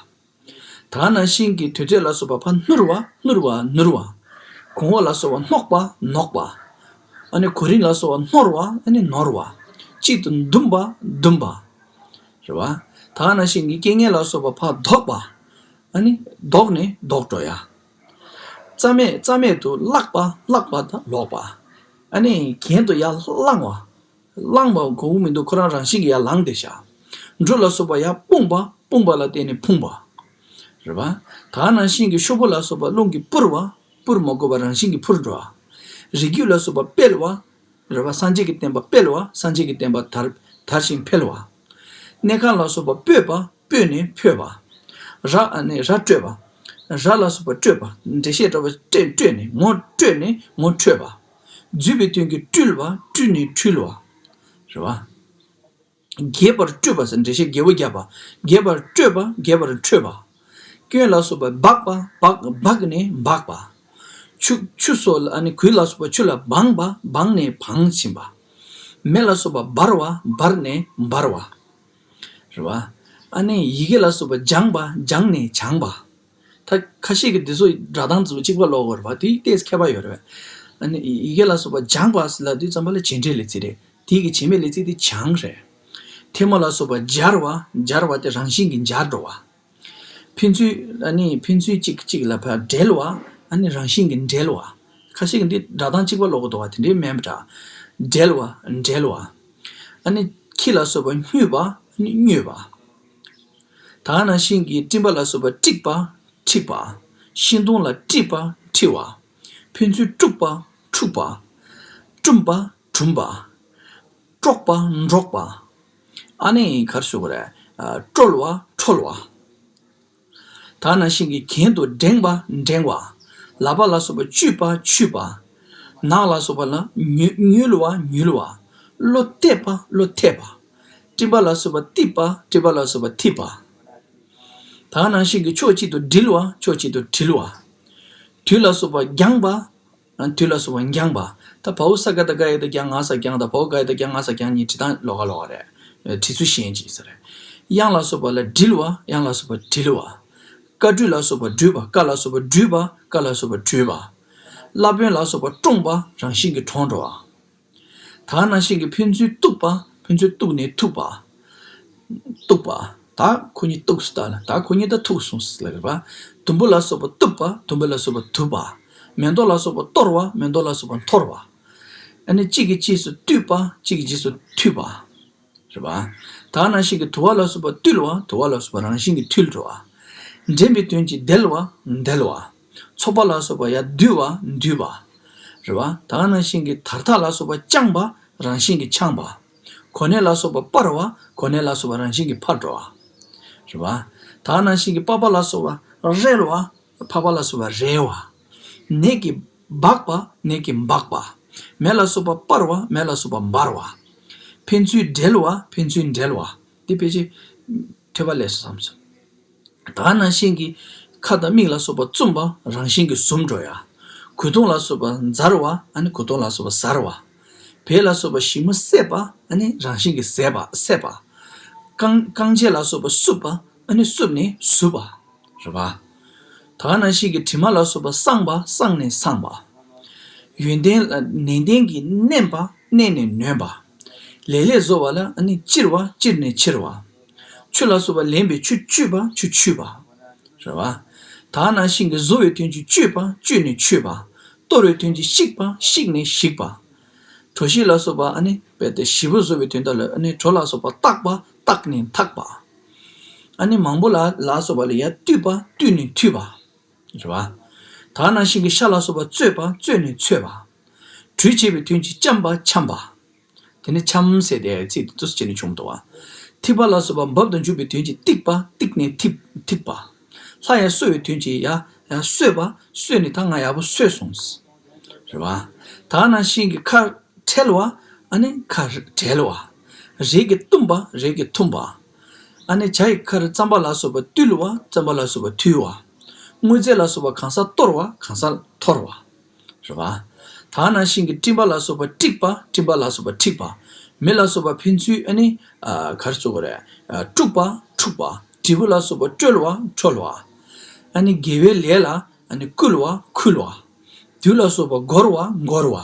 ད་ག་ནང་བཞིན་གྱི་དུས་ཚོད་ལ་སོགས་པ་ཕར་སྣུར་བ། སྣུར་བ། ནུར་བ། གོང་འོག་ལ་སོགས་པ་སྣོག་པ། ནོག་པ། ཨ་ནི་གོ་རིམ་ལ་སོགས་པ་སྣོར་བ། ཨ་ནི་ནོར་བ། གཅིག་ཏུ་འདུམ་པ། འདུམ་པ། རེད་བ། ད་ག་ནང་བཞིན་གྱི་རྐྱེན་ངན་ལ་སོགས་པ་ཕར་ལྡོག་པ། ཨ་ནི་ལྡོག་ནས་ལྡོག་འགྲོ་ཡ། རྩ་མེད་རྩ་མེད་དུ་བརླག་པ། བརླག་པ་དང་ལོག་པ། ཨ་ནི་གྱེན་དུ་ཡར་བསླང་བ། བསླང་བ་གོ་གི་མི་འདུག་ཁོ་རང་རང་བཞིན་གྱིས་ཡར་ལངས་བསྡད་ཤག་འབྲུ་ལ་སོགས་པ་ཡར་སྤུངས་པ། སྤུངས་པ་ལ་བརྟེན་ནས་ཕུང་བ། རེད་བ། ད་ག་ནང་བཞིན་གྱི་ཤོག་བུ་ལ་སོགས་པ་རླུང་གིས་སྤུར་བ། སྤུར་མ་དགོས་པར་རང་བཞིན་གྱིས་འཕུར་འགྲོ་བ། རིགས་རྒྱུད་ལ་སོགས་པ་སྤེལ་བ། རེད་བ། སངས་རྒྱས་ཀྱི་བསྟན་པ་སྤེལ་བ། སངས་རྒྱས་ཀྱི་བསྟན་པ་དར་དར་ཞིང་འཕེལ་བ། གནས་ཁང་ལ་སོགས་པ་སྤོས་པ། སྤོས་ནས་འཕོས་པ། ར་ཨ་ནི་ར་སྤྲོད་པ། ར་ལ་སོགས་པ་སྤྲོད་པ། འགྲེལ་བཤད་འདྲ་བ་སྤྲོད་སྤྲོད་ནས། ངོ་སྤྲོད་ནས་ངོ་འཕྲོད་པ། བརྫུས་པའི་དོན་གྱིས་སྤྲུལ་བ། སྤྲུལ་ནས་འཁྲུལ་བ། རེད་བ། རྒྱས་པར་སྤྲོས་པ་ཟེར། འགྲེལ་བཤད་རྒྱས་པོ་རྒྱབ་པ། རྒྱས་པར་སྤྲོས་པ། རྒྱས་པར་འཕྲོས་པ། སྐྱོན་ལ་སོགས་པ་སྦགས་པ། སྦགས་སྦགས་ནས་སྦགས་པ། ཆུ་ཆུ་སོགས་ལ་ཨ་ནི་གོས་ལ་སོགས་པ་ཆུ་ལ་སྦངས་པ། སྦངས་ནས་སྦངས་ཕྱིན་པ། མེ་ལ་སོགས་པ་འབར་བ། འབར་ནས་འབར་བ། རེད་བ། ཨ་ནི་ཡི་གེ་ལ་སོགས་པ་སྦྱངས་པ། སྦྱངས་ནས་སྦྱངས་པ། ད་ཁ་ཤས་ཀྱིས་འདི་ཚོ་སྒྲ་གདངས་ཚོ་གཅིག་པ་ཀློག་གི་རེད་བ། དེ་ཏོག་ཙམ་ཁྱད་པར་ཡོད་རེད་བ། ཨ་ནི་ཡི་གེ་ལ་སོགས་པ་སྦྱངས་པ་ཟེར་ལབ་དུས་ཙམ་པ་ལ་བྱེད་འབྲེལ་ལས་ཚིག་རེད། དེ་གི་བྱེད་མེད་ལས་ཚིག་དེ་སྦྱངས་རེད། ཐལ་མོ་ལ་སོགས་པ་སྦྱར་བ། སྦྱར་བ་དེ་རང་བཞིན་གྱིས་འབྱར་འགྲོ་བ། ཕན་ཚུན་ཨ་ནི་ཕན་ཚུན་གཅིག་གཅིག་ལ་ཕར་འབྲེལ་བ། ཨ་ནི་རང་བཞིན་གྱིས་འབྲེལ་བ། ཁ་ཤས་ཀྱིས་འདི་སྒྲ་གདངས་གཅིག་པ་ཀློག་གི་འདུག་བ། དེ་འདྲའི་མིན་པ་འདྲ། འབྲེལ་བ། འབྲེལ་བ། ཨ་ནི་ཁྱི་ལ་སོགས་པ་སྨྱུས་པ། ཨ་ནི་སྨྱོས་པ། ད་ག་ནང་བཞིན་གྱི་སྤྲིན་པ་ལ་སོགས་པ་དཀྲིགས་པ། འཁྲིགས་པ། ཤིང་སྡོང་ལ་དཀྲིས་པ། འཁྲིལ་བ། ཕན་ཚུན་དཀྲུགས་པ། འཁྲུགས་པ། བཀྲུམ་པ། གྲུམ་པ། དཀྲོག་པ། འདྲོག་པ། ཨ་ནི་ག་རེ་ཞུ་དགོས་རེད། ཨ། དཀྲོལ་བ། འཁྲོལ་བ། ད་ག་ནང་བཞིན་གྱི་གྱེན་དུ་འགྲེང་བ། འགྲེང་བ། ལག་པ་ལ་སོགས་པ་གཅུས་པ། འཁྱུད་པ། ནག་ལ་སོགས་པ་ལ་ཉུལ་ཉུལ་བ། ཉུལ་བ། བློ་གཏད་པ། བློ་འཐད་པ། སྤྲིན་པ་ལ་སོགས་པ་གཏིབ་པ། སྤྲིན་པ་ལ་སོགས་པ་འཐིབས་པ། ད་ག་ནང་བཞིན་གྱི་ཕྱོགས་གཅིག་ཏུ་དྲིལ་བ། ཕྱོགས་གཅིག་ཏུ་དྲིལ་བ། དུས་ལ་སོགས་པ་འགྱངས་པ། དུས་ལ་སོགས་པ་འགྱངས་པ། ད་བའོ་ས་ག་བཏགས་སྒ་ཡ་བཏགས་སྒྱ་ང་ས་འགྱངས་དང་། བའོ་ག་ཡ་བཏགས་གྱ་ང་ས་འགྱངས་གཉིས་བྲིས་སྟངས་ལོགས་ཀ་ལོགས་ཀ་རེད། བྲིས་ཚུལ་གཞན་གཅིག་ཟེར་རེད། དབྱངས་ལ་སོགས་པ་ལ་འགྲིལ་བ། དབྱངས་ལ་སོགས་པ་དྲིལ་བ། ཀ་སྦྲུལ་ལ་སོགས་པ་སྦྲུས་པ། ཀ་ལ་སོགས་པ་སྦྲུས་པ། ཀ་ལ་སོགས་པ་སྦྲུས་པ། སླ་དཔོན་ལ་སོགས་པ་བཀྲོངས་པ། རང་བཞིན་གྱིས་བཀྲོངས་འགྲོ་བ། ད་ག་ནང་བཞིན་གྱི་ཕན་ཚུན་གཏུགས་པ། ཕན་ཚུན་གཏུགས་ནས་ཐུག་པ། གཏུགས་པ། ད་ཁོ་གཉིས་གཏུགས་སོང་ད་ལ། ད་ཁོ་གཉིས་ད་ཐུག་སོང་ཟེར་ལབ་པ། དུམ་བུ་ལ་སོགས་པ་གཏུབ་པ། དུམ་བུ་ལ་སོགས་པ་དུབ་པ། མེ་ཏོག་ལ་སོགས་པ་གཏོར་བ། མེ་ཏོག་ལ་སོགས་པ་འཐོར་བ། ཨ་ནི་གཅིག་གིས་གཅིག་སུ་བཏུད་པ། གཅིག་གིས་གཅིག་སུ་འཐུད་པ། རེད་པ། ད་ག་ནང་བཞིན་གྱི་དུ་བ་ལ་སོགས་པ་བཏུལ་བ། དུ་བ་ལ་སོགས་པ་རང་བཞིན་གྱིས་འཐུལ་འགྲོ་བ། འགྲན་པའི་དོན་གྱིས་བརྡལ་བ། བརྡལ་བ། ཚོགས་པ་ལ་སོགས་པ་ཡར་བསྡུ་བ། བསྡུས་པ། རེད་པ། ད་ག་ནང་བཞིན་གྱི་དར་ཐག་ལ་སོགས་པ་བརྐྱངས་པ། རང་བཞིན་གྱིས་འཕྱངས་པ། གོ་གནས་ལ་སོགས་པ་སྤར་བ། གོ་གནས་ལ་སོགས་པ་རང་བཞིན་གྱིས་འཕར་འགྲོ་བ། རེད་པ། ད་ག་ནང་བཞིན་གྱི་པགས་པ་ལ་སོགས་པ་རལ་བ། པགས་པ་ལ་སོགས་པ་རལ་བ། ནད་ཀྱིས་སྦགས་པ། ནད་ཀྱིས་འབགས་པ། མེ་ལ་སོགས་པ་སྤར་བ། མེ་ལ་སོགས་པ་འབར་བ། ཕན་ཚུན་འབྲེལ་བ། ཕན་ཚུན་འབྲེལ་བ། འདི་ཕལ་ཆེར་ཐོས་པ་ལས་སོ་བསམ་སོང་། ད་ག་ནང་བཞིན་གྱི་ཁ་དང་མིག་ལ་སོགས་པ་བཙུམས་པ། རང་བཞིན་གྱིས་ཟུམ་འགྲོ་ཡ། གོས་ཐུང་ལ་སོགས་པ་འཛར་བ། ཨ་ནི་གོས་ཐུང་ལ་སོགས་པ་ཟར་བ། བལ་ལ་སོགས་པ་ཞིབ་མོ་བསད་པ། ཨ་ནི་རང་བཞིན་གྱིས་ཟད་པ། བསད་པ། རྐང་རྐང་རྗེས་ལ་སོགས་པ་བསུབས་པ། ཨ་ནི་བསུབས་ནས་ཟུབ་པ། རེད་པ། ད་ག་ནང་བཞིན་གྱི་དྲི་མ་ལ་སོགས་པ་སངས་པ། སངས་ནས་སངས་པ། ཡོན་ཏན་ལ་ནན་ཏན་གྱིས་མནན་པ། མནན་ནས་ནོན་པ། ལས་ལས་བཟོ་བ་ལ་ཨ་ནི་བཅིར་བ། བཅིར་ནས་འཕྱིར་བ། ཆུ་ལ་སོགས་པ་ལེན་པའི་ཆུ་བཅུས་པ། ཆུ་ཆུས་པ། རེད་པ། ད་ག་ནང་བཞིན་གྱི་བཟོ་བའི་དོན་གྱིས་བཅུས་པ། བཅུས་ནས་བཅུས་པ། གཏོར་བའི་དོན་གྱིས་བཤིག་པ། བཤིག་ནས་བཤིག་པ། གྲོ་ཞིབ་ལ་སོགས་པ་ཨ་ནི་རྦད་དེ་ཞིབ་པོ་བཟོ་བའི་དོན་དག་ལ་ཨ་ནི་གྲོ་ལ་སོགས་པ་བཏགས་པ། བཏགས་ནས་འཐགས་པ། ཨ་ནི་མང་པོ་ལ་ལ་སོགས་པ་ལ་ཡར་བཏུད་པ། བཏུད་ནས་འཐུད་པ། རེད་པ། ད་ག་ནང་བཞིན་གྱི་ཤ་ལ་སོགས་པ་བཙོས་པ། བཙོས་ནས་འཚོས་པ། གྲོས་བྱེད་པའི་དོན་གྱིས་འཆམ་པ། འཆམ་པ། དེ་ནི་འཆམ་ཟེར་ཏེ་ཚིག་དེ་ཚོ་བྱས་ནས་བྱུང་འདུག་བ། ཐིགས་པ་ལ་སོགས་པ་འབབ་ཏུ་འཇུག་པའི་དོན་གྱིས་ཐིགས་པ། ཐིགས་ནས་ཐིགས་ཐིགས་པ། སླར་ཡང་གསོ་བའི་དོན་གྱིས་ཡ་ཡ་གསོས་པ། གསོས་ནས་ད་ང་ཡག་པོ་གསོས་སོང་། རེད་པ། ད་ག་ནང་བཞིན་གྱི་ཁ་བྲལ་བ། ཨ་ནི་ཁ་བྲལ་བ། རེག་གིས་བཏུམས་པ། རེག་གིས་འཐུམས་པ། ཨ་ནི་བྱ་ཡི་ཁར་རྩམ་པ་ལ་སོགས་པ་བཏུལ་བ། རྩམ་པ་ལ་སོགས་པ་འཐུལ་བ། དངོས་རྫས་ལ་སོགས་པ་གང་སར་གཏོར་བ། གང་སར་འཐོར་བ། རེད་པ། ད་ག་ནང་བཞིན་གྱི་སྤྲིན་པ་ལ་སོགས་པ་དཀྲིགས་པ། སྤྲིན་པ་ལ་སོགས་པ་དཀྲིགས་པ། མེ་ལ་སོགས་པ་ཕན་ཚུན་ཨ་ནི་ཨ་ག་རེ་ཟེར་དགོས་རེད། ཨ་དཀྲུགས་པ། འཁྲུགས་པ། དྲིལ་བུ་ལ་སོགས་པ་དཀྲོལ་བ། འཁྲོལ་བ། ཨ་ནི་དགེ་བའི་ལས་ལ་ཨ་ནི་བསྐུལ་བ། འཁུལ་བ། དུས་ལ་སོགས་པ་འགོར་བ། འགོར་བ།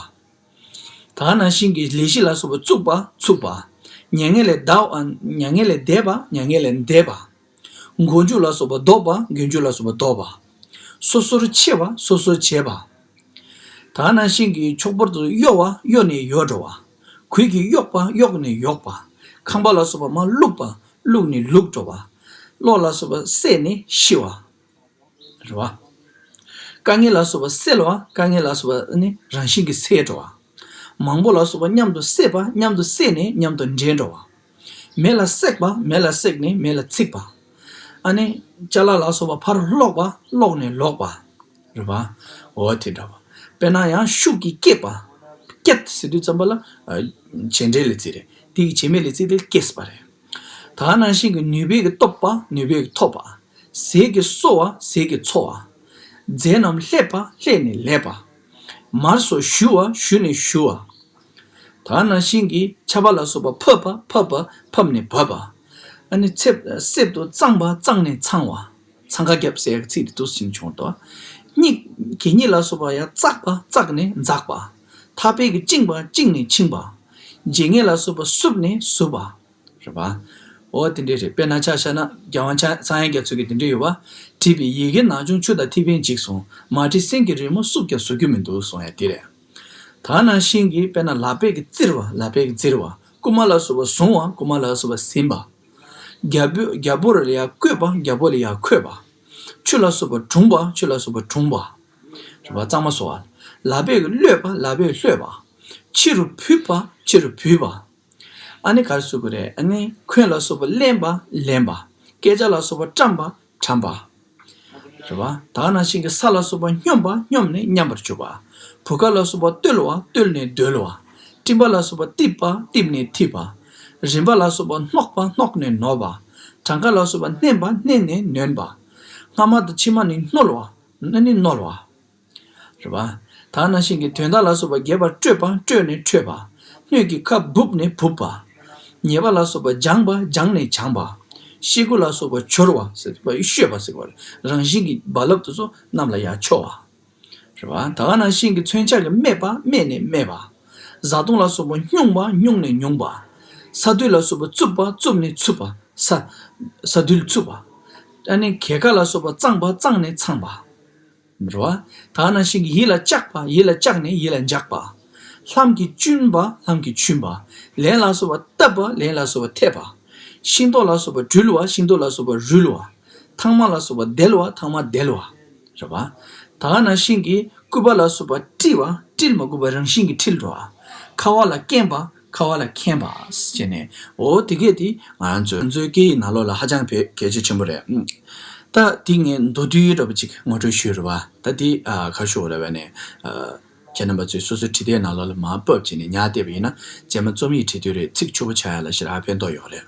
ད་ག་ནང་བཞིན་གྱི་ལས་བཞི་ལ་སོགས་པ་བཙུགས་པ། ཚུགས་པ། མྱ་ངན་ལས་འདའ་བ། མྱ་ངན་ལས་འདས་པ། མྱ་ངན་ལས་འདས་པ། མགོ་མཇུག་ལ་སོགས་པ་ལྡོག་པ། མགོ་མཇུག་ལ་སོགས་པ་ལྡོག་པ། སོ་སོར་ཕྱེ་བ། སོ་སོར་བྱེད་པ། ད་ག་ནང་བཞིན་གྱི་ཕྱོགས་བོར་དུ་གཡོ་བ། གཡོ་ནས་ཡོ་འགྲོ་བ། གོས་ཀྱིས་གཡོགས་པ། གཡོགས་ནས་ཡོག་པ། ཁང་པ་ལ་སོགས་པ་མར་བླུགས་པ། བླུགས་ནས་ལུག་འགྲོ་བ། གློག་ལ་སོགས་པ་བསད་ནས་ཤི་བ། རེད་པ། དཀའ་ངལ་ལ་སོགས་པ་སེལ་བ། དཀའ་ངལ་ལ་སོགས་པ་ནི་རང་བཞིན་གྱིས་སེལ་འགྲོ་བ། མང་པོ་ལ་སོགས་པ་མཉམ་དུ་བསྲེས་པ། མཉམ་དུ་བསྲེས་ནས་མཉམ་དུ་འདྲེས་འགྲོ་བ། མེ་ལ་བསྲེགས་པ། མེ་ལ་བསྲེགས་ནས་མེ་ལ་ཚིག་པ། ཨ་ནི་ཅ་ལག་ལ་སོགས་པ་ཕར་སློག་པ། སློག་ནས་ལོག་པ། རེད་པ། འོ་དེ་འདྲ་བ། དཔེར་ན་ཡང་ཤུགས་ཀྱིས་བསྐྱེད་པ། བསྐྱེད་ཟེར་དུས་ཙམ་པ་ལ་ཨ་བྱེད་འབྲེལ་ལས་ཚིག་རེད། དེ་གི་བྱེད་མེད་ལས་ཚིག་དེ་བསྐྱེད་པ་རེད། ད་ག་ནང་བཞིན་གྱི་ནུས་པས་ཀྱིས་སྟོབས་པ། ནུས་པས་ཀྱིས་ཐོབ་པ། ཟས་ཀྱིས་གསོ་བ། ཟས་ཀྱིས་འཚོ་བ། རྫས་རྣམས་ལྷས་པ། ལྷས་ནས་ལྷས་པ། མར་སོགས་ཞུ་བ། ཞུ་ནས་ཞུ་བ། ད་ག་ནང་བཞིན་གྱི་ཆར་པ་ལ་སོགས་པ་ཕབ་པ། ཕབ་པ། ཕབ་ནས་བབས་པ། ཨ་ནི་ཚེབ་གསེབ་ཏུ་བཙངས་པ། བཙངས་ནས་འཚང་བ། འཚང་ཁ་རྒྱབ་ཟེར་ཡག་ཚིག་དེ་འདུག་སེ་བྱུང་འདུག། གཉིད། གད་སྙིགས་ལ་སོགས་པ་ཡང་བཙགས་པ། བཙགས་ནས་འཛག་པ། ཐག་པས་ཀྱིས་བཅིངས་པ། བཅིངས་ནས་འཆིང་བ། བརྗེད་ངས་ལ་སོགས་པ་བསུབས་ནས་ཟུབ་པ། རེད་པ། འོ་དེ་འདྲས་རེད། དཔེར་ན་ཆ་བཞག་ན་རྒྱལ་དབང་ཚངས་དབྱངས་རྒྱ་མཚོ་གིས་དེ་འདྲས་ཡོད་པ། བྲིས་པའི་ཡི་གེ་ནག་ཆུང་ཆུ་དང་ཐིགས་པས་འཇིག་སོང་། མ་བྲིས་སེང་གེའི་རི་མོ། བསུབས་ཀྱང་བཟོ་རྒྱུ་མི་འདུག་གསུངས་ཡ་དེ་རེད། ད་ནང་བཞིན་གྱི་དཔེར་ན་ལག་པས་ཀྱིས་བཙིར་བ། ལག་པས་ཀྱིས་བཙིར་བ། རྐུན་མ་ལ་སོགས་པ་བཟུང་བ། རྐུན་མ་ལ་སོགས་པ་ཟིན་པ། རྒྱལ་པོ། རྒྱལ་པོ་ལ་ཡར་བརྐོས་པ། རྒྱལ་པོ་ལ་ཡར་འཁོད་པ། ཆུ་ལ་སོགས་པ་བྲུངས་པ། ཆུ་ལ་སོགས་པ་བྲུངས་པ། རེད་པ། གཙང་མ་བཟོ་བ། ལག་པས་ཀྱིས་གློད་པ། ལག་པས་གློད་པ། ཕྱི་རུ་བུད་པ། ཕྱི་རུ་བུད་པ། ཨ་ནི་ག་རེ་ཟེར་དགོས་རེད། ཨ་ནི་འཁོན་ལ་སོགས་པ་ལེན་པ། ལེན་པ། སྐད་ཆ་ལ་སོགས་པ་བཀྲམ་པ། བཀྲམ་པ། རེད་པ། ད་ག་ནང་བཞིན་གྱི་ས་ལ་སོགས་པ་སྙོམས་པ། སྙོམས་ནས་མཉམ་པར་འཇུག་པ། བུ་ག་ལ་སོགས་པ་བརྟོལ་བ། བརྟོལ་ནས་རྡོལ་བ། སྤྲིན་པ་ལ་སོགས་པ་གཏིབས་པ། གཏིབས་ནས་འཐིབས་པ། རིམ་པ་ལ་སོགས་པ་སྣོག་པ། སྣོག་ནས་ནོར་བ། གྲངས་ཀ་ལ་སོགས་པ་བསྣན་པ། བསྣན་ནས་ནོན་པ། སྔ་མ་དང་ཕྱི་མ་ནི་སྣོལ་བ། ཨ་ནི་སྣོལ་བ། རེད་པ། ད་ག་ནང་བཞིན་གྱི་དོན་དག་ལ་སོགས་པ་རྒྱས་པར་སྤྲོས་པ། སྤྲོས་ནས་འཕྲོས་པ། སྣོད་ཀྱི་ཁ་སྦུབས་ནས་སྦུབས་པ། ཉེས་པ་ལ་སོགས་པ་སྦྱངས་པ། སྦྱངས་ནས་སྦྱངས་པ། ཤེལ་སྒོ་ལ་སོགས་པ་སྦྱོར་བ་ཟེར་བ། བཤོས་པ་ཟེར་བ་རེད། རང་བཞིན་གྱི་རྦ་རླབས་དེ་ཚོ་གནམ་ལ་ཡར་འཕྱོ་བ། རེད་པ། ད་ག་ནང་བཞིན་གྱི་མཚོན་ཆ་གིས་རྨས་པ། རྨས་ནས་རྨས་པ། བཟའ་བཏུང་ལ་སོགས་པ་སྨྱུང་བ། སྨྱུང་ནས་སྨྱུང་བ། ས་རྡུལ་ལ་སོགས་པ་བཙུབས་པ། བཙུབས་ནས་འཚུབས་པ། ས། ས་རྡུལ་འཚུབས་པ། ཨ་ནི་གད་ཁ་ལ་སོགས་པ་བཙངས་པ། བཙངས་ནས་འཚངས་པ། རེད་པ། ད་ག་ནང་བཞིན་གྱི་ཡིད་ལ་གཅགས་པ། ཡིད་ལ་གཅགས་ནས་ཡིད་ལ་འཇགས་པ། ལྷམ་གྱིས་བཅུན་པ། ལྷམ་གྱིས་བཅུན་པ། ལན་ལ་སོགས་པ་བཏབ་པ། ལན་ལ་སོགས་པ་འཐེབ་པ། ཤིང་ཏོག་ལ་སོགས་པ་དྲུལ་བ། ཤིང་ཏོག་ལ་སོགས་པ་རུལ་བ། ཐང་མ་ལ་སོགས་པ་དལ་བ། ཐང་མ་དལ་བ། རེད་པ། ད་ག་ནང་བཞིན་གྱི་སྐུད་པ་ལ་སོགས་པ་དཀྲིས་པ། དཀྲིས་མ་དགོས་པ་རང་བཞིན་གྱིས་དཀྲིས་འགྲོ་བ། ཁ་བ་ལ་སྐེམ་པ། ཁ་བ་ལ་ཁེངས་པ་ཟེར་ནས། འོ་དེ་གས་དེ་ང་རང་ཚོའི་ང་ཚོའི་སྐད་ཡིག་ནང་ལོགས་ལ་ཧ་ཅང་བས་གལ་ཆེ་ཆེན་པོ་རེད། ཨང་། ད་དེ་ངས་མདོར་བསྡུས་འདྲ་པོ་ཅིག་ངོ་སྤྲོད་ཞུས་རེད་པ། ད་དེ་ཨ་ག་རེ་ཞུ་དགོས་རེད་པ་ནས། ཨ། ཁྱེད་རྣམ་པ་ཚོས་སོ་སོའི་བྲིས་དེབ་ནང་ལོགས་ལ་མར་ཕབ་བྱས་ནས་ཉར་བསྡད་པ་ཡིན་ན། རྗེས་མ་རྩོམ་ཡིག་བྲིས་དུས་རེད། ཚིག་ཕྱུག་པོ་ཆགས་ཡ་ལ་ཞེ་དྲག་ཕན་ཐོགས་ཡོད་རེད།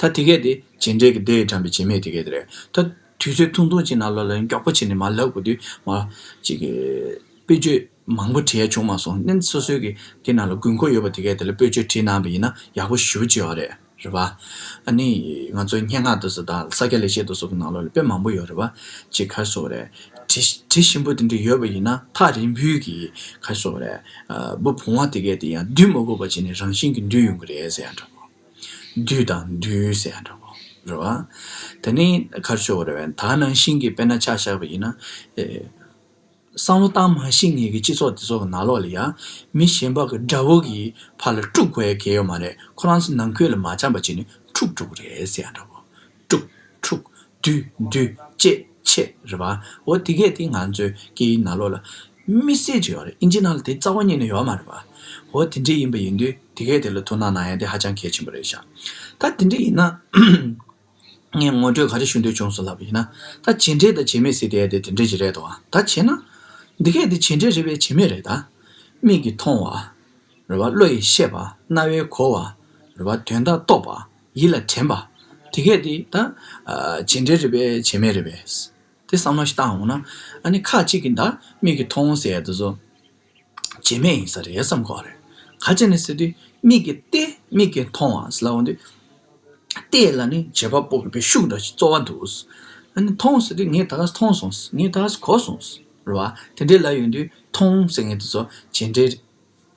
ད་དེ་གས་དེ་བྱེད་འབྲེལ་གྱི་དེ་དྲངས་པའི་བྱེད་མེད་དེ་གས་དེ་རེད། ད་དུས་ཚོད་ཐུང་ཐུང་ཅིག་ནང་ལོགས་ལ་མགྱོགས་པོ་བྱས་ནས་མར་ལབ་དགོས་དུས་མར་ཅིག་གི་དཔེ་བརྗོད་མང་པོ་བྲིས་ཡ་བྱུང་མ་སོང་། ནི་སོ་སོའི་གི་དེ་ནང་ལ་དགོས་མཁོ་ཡོད་པ་དེ་གས་དེ་ལ་དཔེ་བརྗོད་བྲིས་གནང་པ་ཡིན་ན་ཡག་པོ་ཞེ་པོ་ཅིག་ཡོད་རེད། རེད་པ། ཨ་ནི་ང་ཚོའི་སྙན་ངག་དེ་ཚོ་དང་ས་སྐྱ་ལེགས་བཤད་དེ་ཚོ་གི་ནང་ལོགས་ལ་དཔེ་མང་པོ་ཡོད་རེད་པ། ཅིག་ག་རེ་ཟེར་དགོས་རེད། བྲིས་བྲིས་ཞིམ་པོ་དེ་འདྲ་ཡོད་པ་ཡིན་ན་ཐག་རིང་པོའི་གི་ག་རེ་ཟེར་དགོས་རེད། ཨ། འབུ་བུང་བ་དེ་གས་དེ་ཡང་འདུལ་མ་དགོས་པ་བྱས་ནས་རང་བཞིན་གྱིས་འདུལ་ཡོང་གི་རེད་ཟེར་ཡ་འདྲ་པོ། འདུལ་དང་འདུལ་ཟེར་ཡ་འདྲ་པོ། རེད་པ། དེ་ནི་ག་རེ་ཟེར་དགོས་རེད་པ། ད་ནང་བཞིན་གྱི་དཔེར་ན་ཆ་བཞག་པ་ཡིན་ན། ཨེ། བསམ་བློ་བཏང་མ་ཤེས་མཁན་གྱི་སྤྱི་ཚོགས་དེ་ཚོ་གི་ནང་ལོགས་ལ་ཡང་མི་གཞན་པ་གི་དགྲ་བོ་གི་ཕར་ལ་དཀྲུག་དགོས་ཡ་གལ་ཡོད་མ་རེད། ཁོ་རང་ཚོ་ནང་ཁུལ་ལ་མ་འཆམ་པ་བྱས་ནས་འཁྲུག་འགྲོ་གི་རེད་ཟེར་ཡ་འདྲ་པོ། དཀྲུག་འཁྲུག་འདུལ་འདུལ་བཅད་བཅད་རེད་པ། འོ་དེ་གས་དེ་ང་ཚོའི་སྐད་ཡིག་ནང་ལོགས་ལ་དམིགས་བསལ་ཅིག་ཡོད་རེད། ཨིན་ཇི་ནང་ལ་དེ་རྩ་བ་ཉིད་ནས་ཡོད་མ་རེད་པ། འོ་དེ་འདྲས་ཡིན་པ་ཡིན་དུས་དེ་གས་དེ་ལ་ཐུགས་སྣང་གནང་ཡ་དེ་ཧ་ཅང་གལ་ཆེན་པོ་རེད་ཤག། ད་དེ་འདྲས་ཡིན་ན། ངས་ངོ་སྤྲོད་ག་རེ་ཞུ་འདོད་བྱུང་སོང་ལབ་པ་ཡིན་ན། ད་བྱེད་འབྲེལ་དང་བྱེད་མེད་ཟེར་དེ་དེ་དེ་འདྲ་ཞིག་རེད་དོ། ད་བྱས་ན། འདི་གས་དེ་བྱེད་འབྲེལ་རེད་པས་བྱེད་མེད་རེད་ད། མིག་གིས་མཐོང་བ། རེད་པ། བློ་ཡིས་ཤེས་པ། རྣ་བས་གོ་བ། རེད་པ། དོན་དག་རྟོགས་པ། ཡིད་ལ་དྲན་པ། དེ་གས་དེ་ད། ཨ། བྱེད་འབྲེལ་རེད་པས་བྱེད་མེད་རེད་པས། དེ་བསམ་བློ་ཞིག་བཏང་འོང་ན། ཨ་ནི་ཁ་ཅིག་གིས་ད་མིག་གིས་མཐོང་ཟེར་ཡ་དེ་ཚོ། བྱེད་མེད་ཡིན་ས་རེད་བསམ་གྱི་ཡོད་རེད། ག་རེ་བྱས་ནས་ཟེར་དུས་མིག་གིས་བལྟས། མིག་གིས་མཐོང་བ་ཟེར་ལབ་འོང་དུས། བལྟས་ལབ་ནས་བྱེད་པ་པོ་གི་དཔེ་ཤུགས་འདྲ་ཞིག་རྩོལ་བ་འདུག། ཨ་ནི་མཐོང་ཟེར་དུས་ངས་ད་ག་སེ་མཐོང་སོང་། ངས་ད་ག་སེ་གོ་སོང་། རེད་པ། དེ་འདྲས་ལབ་ཡོང་དུས་མཐོང་ཟེར་མཁན་དེ་ཚོ་བྱེད་འབྲེལ་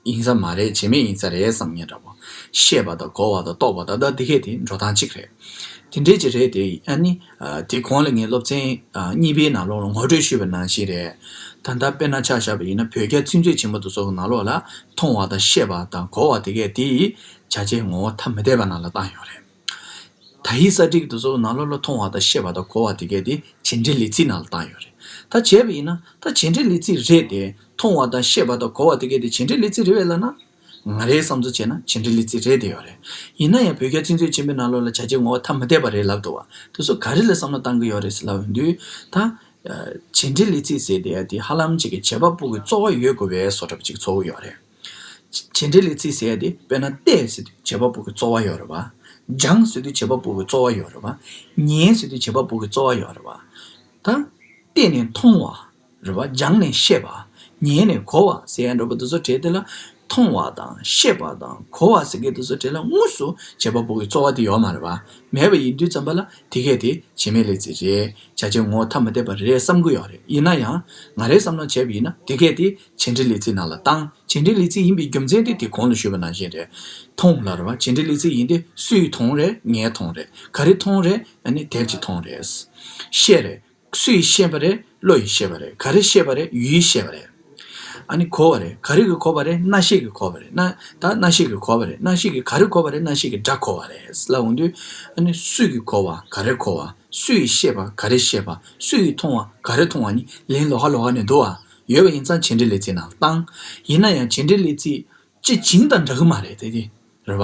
ཡིན་ས་མ་རེད། བྱེད་མེད་ཡིན་ས་རེད་བསམ་མཁན་འདྲ་པོ། ཤེས་པ་དང་གོ་བ་དང་རྟོགས་པ་དང་། ད་འདི་གས་དེ་འགྲོ་སྟངས་གཅིག་རེད། དེ་འདྲས་ཅིག་རེད་དེ། ཨ་ནི། ཨ། དེ་གོང་ལ་ངས་སློབ་ཚན། ཨ། གཉིས་པའི་ནང་ལོགས་ལ་ངོ་སྤྲོད་ཞུས་པ་ནང་བཞིན་རེད། ད་ལྟ་དཔེར་ན་ཆ་བཞག་པ་ཡིན་ན་བོད་རྒྱ་ཚིག་མཛོད་ཆེན་མོ་དེ་ཚོ་གི་ནང་ལོགས་ལ་མཐོང་བ་དང་ཤེས་པ་དང་གོ་བ་དེ་གས་དེ་བྱ་བྱེད་ངོ་བོ་ཐ་མི་དད་པ་ནང་ལ་བཏང་ཡོད་རེད། དག་ཡིག་གསར་བསྒྲིགས་དེ་ཚོ་གི་ནང་ལོགས་ལ་མཐོང་བ་དང་ཤེས་པ་དང་གོ་བ་དེ་གས་དེ་བྱེད་འབྲེལ་ལས་ཚིག་ནང་ལ་བཏང་ཡོད་རེད། ད་བྱས་པ་ཡིན་ན་ད་བྱེད་འབྲེལ་ལས་ཚིག་རེད་དེ། མཐོང་བ་དང་ཤེས་པ་དང་གོ་བ་དེ་གས་དེ་བྱེད་འབྲེལ་ལས་ཚིག་རེད་པས་ལབ་ན། ང་རའི་བསམ་ཚུལ་བྱས་ན་བྱེད་འབྲེལ་ལས་ཚིག་རེད་དེ་ཡོད་རེད། ཡིན་ན་ཡང་བོད་རྒྱ་ཚིག་མཛོད་ཆེན་པོའི་ནང་ལོགས་ལ་བྱ་བྱེད་ངོ་བོ་ཐ་མི་དད་པ་རེད་ལབ་འདུག་པ། དེ་ཚོ་ག་རེ་ལ་བསམ་བློ་བཏང་གི་ཡོད་རེད་ཟེར་ལབ་ཡོང་དུས། ད། བྱེད་འབྲེལ་ལས་ཚིག་ཟེར་དེ་ཡ་དེ་ཧ་ལམ་ཅིག་གི་བྱེད་པ་པོ་གི་རྩོལ་བ་ཡོད་དགོས་པའི་བཟོ་འདྲ་པོ་ཅིག་ཚོར་གི་ཡོད་རེད། བྱེད་འབྲེལ་ལས་ཚིག་ཟེར་ཡ་དེ་དཔེར་ན་བལྟས་ཟེར་དུས་བྱེད་པ་པོ་གི་རྩོལ་བ་ཡོད་རེད་པ། སྦྱངས་ཟེར་དུས་བྱེད་པ་པོ་གི་རྩོལ་བ་ཡོད་རེད་པ། ཉན་ཟེར་དུས་བྱེད་པ་པོ་གི་རྩོལ་བ་ཡོད་རེད་པ། ད། བལྟས་ནས་མཐོང་བ། རེད་པ། སྦྱངས་ནས་ཤེས་པ། ཉན་ནས་གོ་བ་ཟེར་ཡ་འདྲ་པོ་དེ་ཚོ་གྲས་དེ་ལ། མཐོང་བ་དང་ཤེས་པ་དང་གོ་བ་ཟེར་མཁན་དེ་ཚོ་དེ་ལ་དངོས་སུ་བྱེད་པ་པོ་གི་རྩོལ་བ་དེ་ཡོད་མ་རེད་པ། མེད་པ་ཡིན་དུས་ཙམ་པ་ལ་དེ་གས་དེ་བྱེད་མེད་ལས་ཚིག་རེད། བྱ་བྱེད་ངོ་བོ་ཐ་མ་དད་པ་རེད་བསམ་གི་ཡོད་རེད། ཡིན་ན་ཡང་ང་རའི་བསམ་བློ་བྱས་པ་ཡིན་ན་དེ་གས་དེ་བྱེད་འབྲེལ་ལས་ཚིག་ནང་ལ་བཏང་། བྱེད་འབྲེལ་ལས་ཚིག་ཡིན་པའི་རྒྱུ་མཚན་དེ་དེ་གོང་ལ་ཞུས་པ་ནང་བཞིན་རེད། མཐོང་ལབ་རེད་པ། བྱེད་འབྲེལ་ལས་ཚིག་ཡིན་དུས་སུས་མཐོང་རེད། ངས་མཐོང་རེད། ག་རེ་མཐོང་རེད། ཨ་ནི་དེབ་ཅིག་མཐོང་རེད། ཤེས་རེད། སུ་ཡིས་ཤེས་པ་རེད། བློ་ཡིས་ཤེས་པ་རེད། ག་རེ་ཤེས་པ་རེད། ཡུལ་ཡིས་ཤེས་པ་རེད། ཨ་ནི་གོ་བ་རེད། ག་རེ་གིས་གོ་བ་རེད། རྣ་ཤེས་ཀྱིས་གོ་བ་རེད། རྣ་ད་རྣ་ཤེས་ཀྱིས་གོ་བ་རེད། རྣ་ཤེས་ཀྱིས་ག་རེ་གོ་བ་རེད། རྣ་ཤེས་ཀྱིས་སྒྲ་གོ་བ་རེད་ལབ་འོང་དུས། ཨ་ནི་སུ་གིས་གོ་བ་ག་རེ་གོ་བ། སུ་ཡིས་ཤེས་པ་ག་རེ་ཤེས་པ། སུ་ཡིས་མཐོང་བ་ག་རེ་མཐོང་བ་གཉིས་ལན་ལོགས་ཀ་ལོགས་ཀ་ནས་འདུག་པ། ཡོད་པ་ཡིན་ཙང་བྱེད་འབྲེལ་ལས་ཚིག་ནང་བཏང་། ཡིན་ན་ཡང་བྱེད་འབྲེལ་ལས་ཚིག་སྤྱི་བྱིངས་དང་འདྲ་གི་མ་རེད་དེ་དེ། རེད་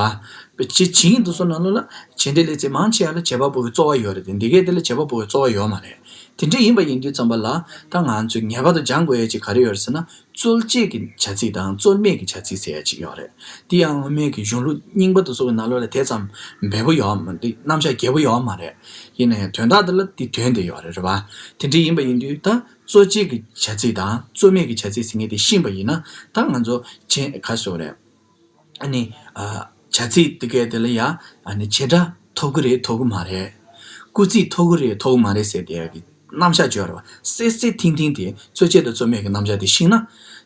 པ། སྤྱི་བྱིངས་དེ་ཚོ་ནང་ལོགས་ལ་བྱེད་འབྲེལ་ལས་ཚིག་མང་ཆེ་བ་ལ་བྱེད་པ་པོ་གི་རྩོལ་བ་ཡོད་རེད་དེ། འདི་གས་དེ་ལ་བྱེད་པ་པོ་གི་རྩོལ་བ་ཡོད་མ་རེད། དེ་འདྲ་ཡིན་པ་ཡིན་དུས་ཙམ་པ་ལ་ད་ང་ཚོས་ངེས་པར་དུ་སྦྱང་དགོས་ཡ་ཅིག་ག་རེ་ཡོད་རེད་ཟེར་ན། རྩོལ་བྱེད་ཀྱི་བྱ་ཚིག་དང་རྩོལ་མེད་ཀྱི་བྱ་ཚིག་ཟེར་ཡ་ཅིག་ཡོད་རེད། དེ་ཡང་སྔོན་མའི་གི་གཞུང་ལུགས་རྙིང་པ་དེ་ཚོ་གི་ནང་ལོགས་ལ་དེ་ཙམ་འབེལ་པོ་ཡོད་མ་རེད། རྣམ་གཞག་རྒྱས་པོ་ཡོད་མ་རེད། ཡིན་ན་ཡང་དོན་དག་དེ་ལ་དེ་དོན་དེ་ཡོད་རེད། རེད་པ། དེ་འདྲ་ཡིན་པ་ཡིན་དུས་ད་རྩོལ་བྱེད་ཀྱི་བྱ་ཚིག་དང་རྩོལ་མེད་ཀྱི་བྱ་ཚིག་ཟེར་མཁན་དེ་ཤེས་པ་ཡིན་ན། ད་ང་ཚོ་བྱེད་ག་ཟེར་རེད། ཨ་ནི་ཨ་བྱ་ཚིག་དེ་གས་དེ་ལ་ཡ་ཨ་ནི་བྱེད་སྒྲ་ཐོབ་གི་རེད་ཐོབ་གི་མ་རེད། སྐུལ་ཚིག་ཐོབ་གི་རེད་ཐོབ་གི་མ་རེད་ཟེར་དེ་གི་རྣམ་གཞག་བརྗོད་རེད་པ། གསལ་གསལ་ཐིང་ཐིང་དེ་རྩོལ་བྱེད་དང་རྩོལ་མེད་ཀྱི་རྣམ་གཞག་དེ་ཤེས་ན།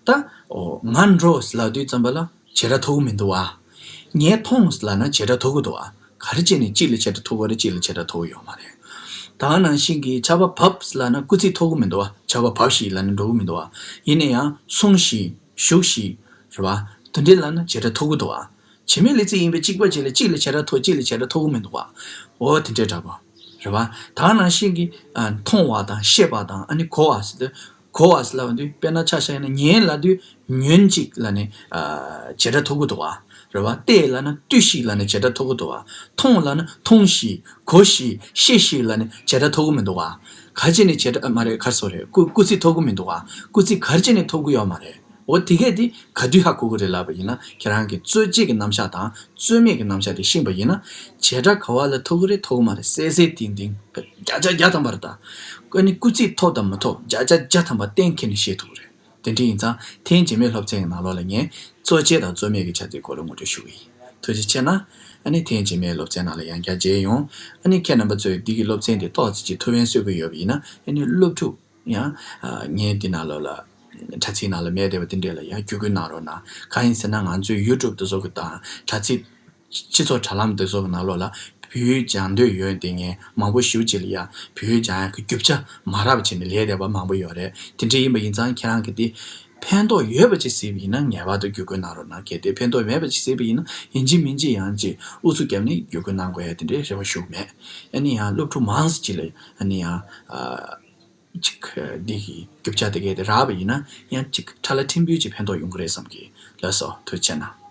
ད་ཨོ་ང་འགྲོ་ལབ་དུས་ཙམ་པ་ལ་བྱེད་སྒྲ་ཐོབ་གི་མི་འདུག་པ། ངས་མཐོང་ལབ་ན་བྱེད་སྒྲ་ཐོབ་གི་འདུག་པ། ག་རེ་བྱས་ནས་གཅིག་ལ་བྱེད་སྒྲ་ཐོབ་གི་རེད། གཅིག་ལ་བྱེད་སྒྲ་ཐོབ་གི་ཡོད་མ་རེད། ད་ནང་བཞིན་གྱི་ཆར་པ་བབས་ལབ་ན་སྐུལ་ཚིག་ཐོབ་གི་མི་འདུག་པ། ཆར་པ་བབས་ཤིག་ལབ་ན་འགྲོ་གི་མི་འདུག་པ། ཡིན་ན་ཡང་སོང་ཞིག་བཞུགས་ཤིག་རེད་པ། དེ་འདྲའི་ལབ་ན་བྱེད་སྒྲ་ཐོབ་གི་འདུག་པ། བྱེད་མེད་ལས་ཚིག་ཡིན་པས་གཅིག་པ་གཅིག་ལ་གཅིག་ལ་བྱེད་སྒྲ་ཐོབ། གཅིག་ལ་བྱེད་སྒྲ་ཐོབ་གི་མི་འདུག་པ། འོ་དེ་འདྲའི་འདྲ་པོ་རེད་པ། ད་ནང་བཞིན་གྱི་ཨ་མཐོང་བ་དང་ཤེས་པ་དང་ཨ་ནི་གོ་བ་ཟེར་དུས། གོ་བ་ཟེར་ལབ་དུས་དཔེར་ན་ཆ་བཞག་ཡིན་ན། ཉོན་ལབ་དུས་ཉོན་ཅིག་ལབ་ནས་ཨ་བྱེད་སྒྲ་ཐོབ་གི་འདུག་པ། རེད་པ། བལྟས་ལབ་ན་ལྟོས་ཤིག་ལབ་ནས་བྱེད་སྒྲ་ཐོབ་གི་འདུག་པ། མཐོང་ལབ་ན་མཐོང་ཞིག་གོ་ཞིག་ཤེས་ཤིག་ལབ་ནས་བྱེད་སྒྲ་ཐོབ་གི་མི་འདུག་པ། ག་རེ་བྱས་ནས་བྱེད་སྒྲ་མ་རེད། ག་རེ་ཟེར་རེད། སྐུལ་སྐུལ་ཚིག་ཐོབ་གི་མི་འདུག་པ། སྐུལ་ཚིག་ག་རེ་བྱས་ནས་ཐོབ་གི་ཡོད་མ་རེད། འོ་དེ་གས་དེ་ག་དུས་ཧ་གོ་གི་རེད་ལབ་པ་ཡིན་ན། ཁྱེད་རང་གིས་རྩོལ་བྱེད་ཀྱི་རྣམ་གཞག་དང་རྩོལ་མེད་ཀྱི་རྣམ་གཞག་དེ་ཤེས་པ་ཡིན་ན། བྱེད་སྒྲ་ག་བ་ལ་ཐོབ་གི་རེད་ཐོབ་གི་མ་རེད། གསལ་གསལ་ཐིང་ཐིང་བརྒྱ་ཆ་བརྒྱ་ཐམ་པ་རེད། ད་ཨ་ནི་སྐུལ་ཚིག་ཐོབ་དང་མི་ཐོབ་བརྒྱ་ཆ་བརྒྱ་ཐམ་པ་གཏན་འཁེལ་ནས་ཤེས་ཐུབ་གི་རེད། དེ་འདྲ་ཡིན་ཙང་ཐེངས་རྗེས་མའི་སློབ་ཚན་གྱི་ནང་ལོགས་ལ་ངས་རྩོལ་བྱེད་དང་རྩོལ་མེད་ཀྱི་བྱ་ཚིག་སྐོར་ལ་ངོ་སྤྲོད་ཞུ་གི་ཡིན། ཐུགས་རྗེ་ཆེ་གནང་། ཨ་ནི་ཐེངས་རྗེས་མའི་སློབ་ཚན་ནང་ལ་ཡང་བསྐྱར་མཇལ་ཡོང་། ཨ་ནི་ཁྱེད་རྣམ་པ་ཚོས་འདི་གི་སློབ་ཚན་འདི་ཏོག་ཙམ་ཅིག་ཐུགས་ཕན་གསོས་ཀྱི་ཡོད་པ་ཡིན་ན། ཨ་ནི་སློབ་ཕྲུག་ཡང་ཨ་ངའི་འདི་ནང་ལོགས་ལ་དྲ་ཚིགས་ནང་ལ་མེད་བསྡད་པ་དེ་འདྲས་ལ་ཡང་བརྒྱུད་སྐུལ་གནང་རོགས་གནང་། གང་ཡིན་ཟེར་ན། ང་ཚོའི་ཡུ་ཊུབ་དེ་ཚོ་གི་དང་དྲ་ཚིགས་སྤྱི་ཚོགས་དྲ་ལམ་དེ་ཚོ་གི་ནང་ལོགས་ལ་བོད་ཡིག་སྦྱང་འདོད་ཡོད་དེ་ངས་མང་པོ་ཞེ་པོ་ཅིག་ལ་ཡང་བོད་ཡིག་སྦྱང་ཡག་གི་རྒྱུ་ཆ་མ་རག་པ་བྱས་ནས་ལས་བསྡད་པ་མང་པོ་ཡོད་རེད། དེ་འདྲ་ཡིན་པ་ཡིན་ཙང་ཁྱེད་རང་གིས་དེ་ཕན་ཐོགས་ཡོད་པ་ཅིག་གཟིགས་པ་ཡིན་ན་ངེས་པར་དུ་བརྒྱུད་སྐུལ་གནང་རོགས་གནང་། གལ་ཏེ་ཕན་ཐོགས་མེད་པ་ཅིག་གཟིགས་པ་ཡིན་ན་ཡིན་གཅིག་མིན་གཅིག་ཡང་ཅིག་ཨུ་ཚུགས་བརྒྱབ་ནས་བརྒྱུད་སྐུལ་གནང་དགོས་ཡ་དེ་འདྲའི་རེ་བ་ཞུ་གི་མེད། ཨ་ནི་ཡང་སློབ་ཕྲུག་མང་ཙམ་ཅིག་ལ་ཨ་ནི་ཡང་ཨ་ཅིག་འདི་གི་རྒྱུ་ཆ་དེ་གས་དེ་རག་པ་ཡིན་ན་ཡང་ཅིག་ཁྲ་ལ་ཕྲན་བུ་ཅིག་ཕན་ཐོགས་ཡོང་གི་རེད་བསམ་གི། ལགས་སོ། ཐུགས་རྗེ་ཆེ་གནང་།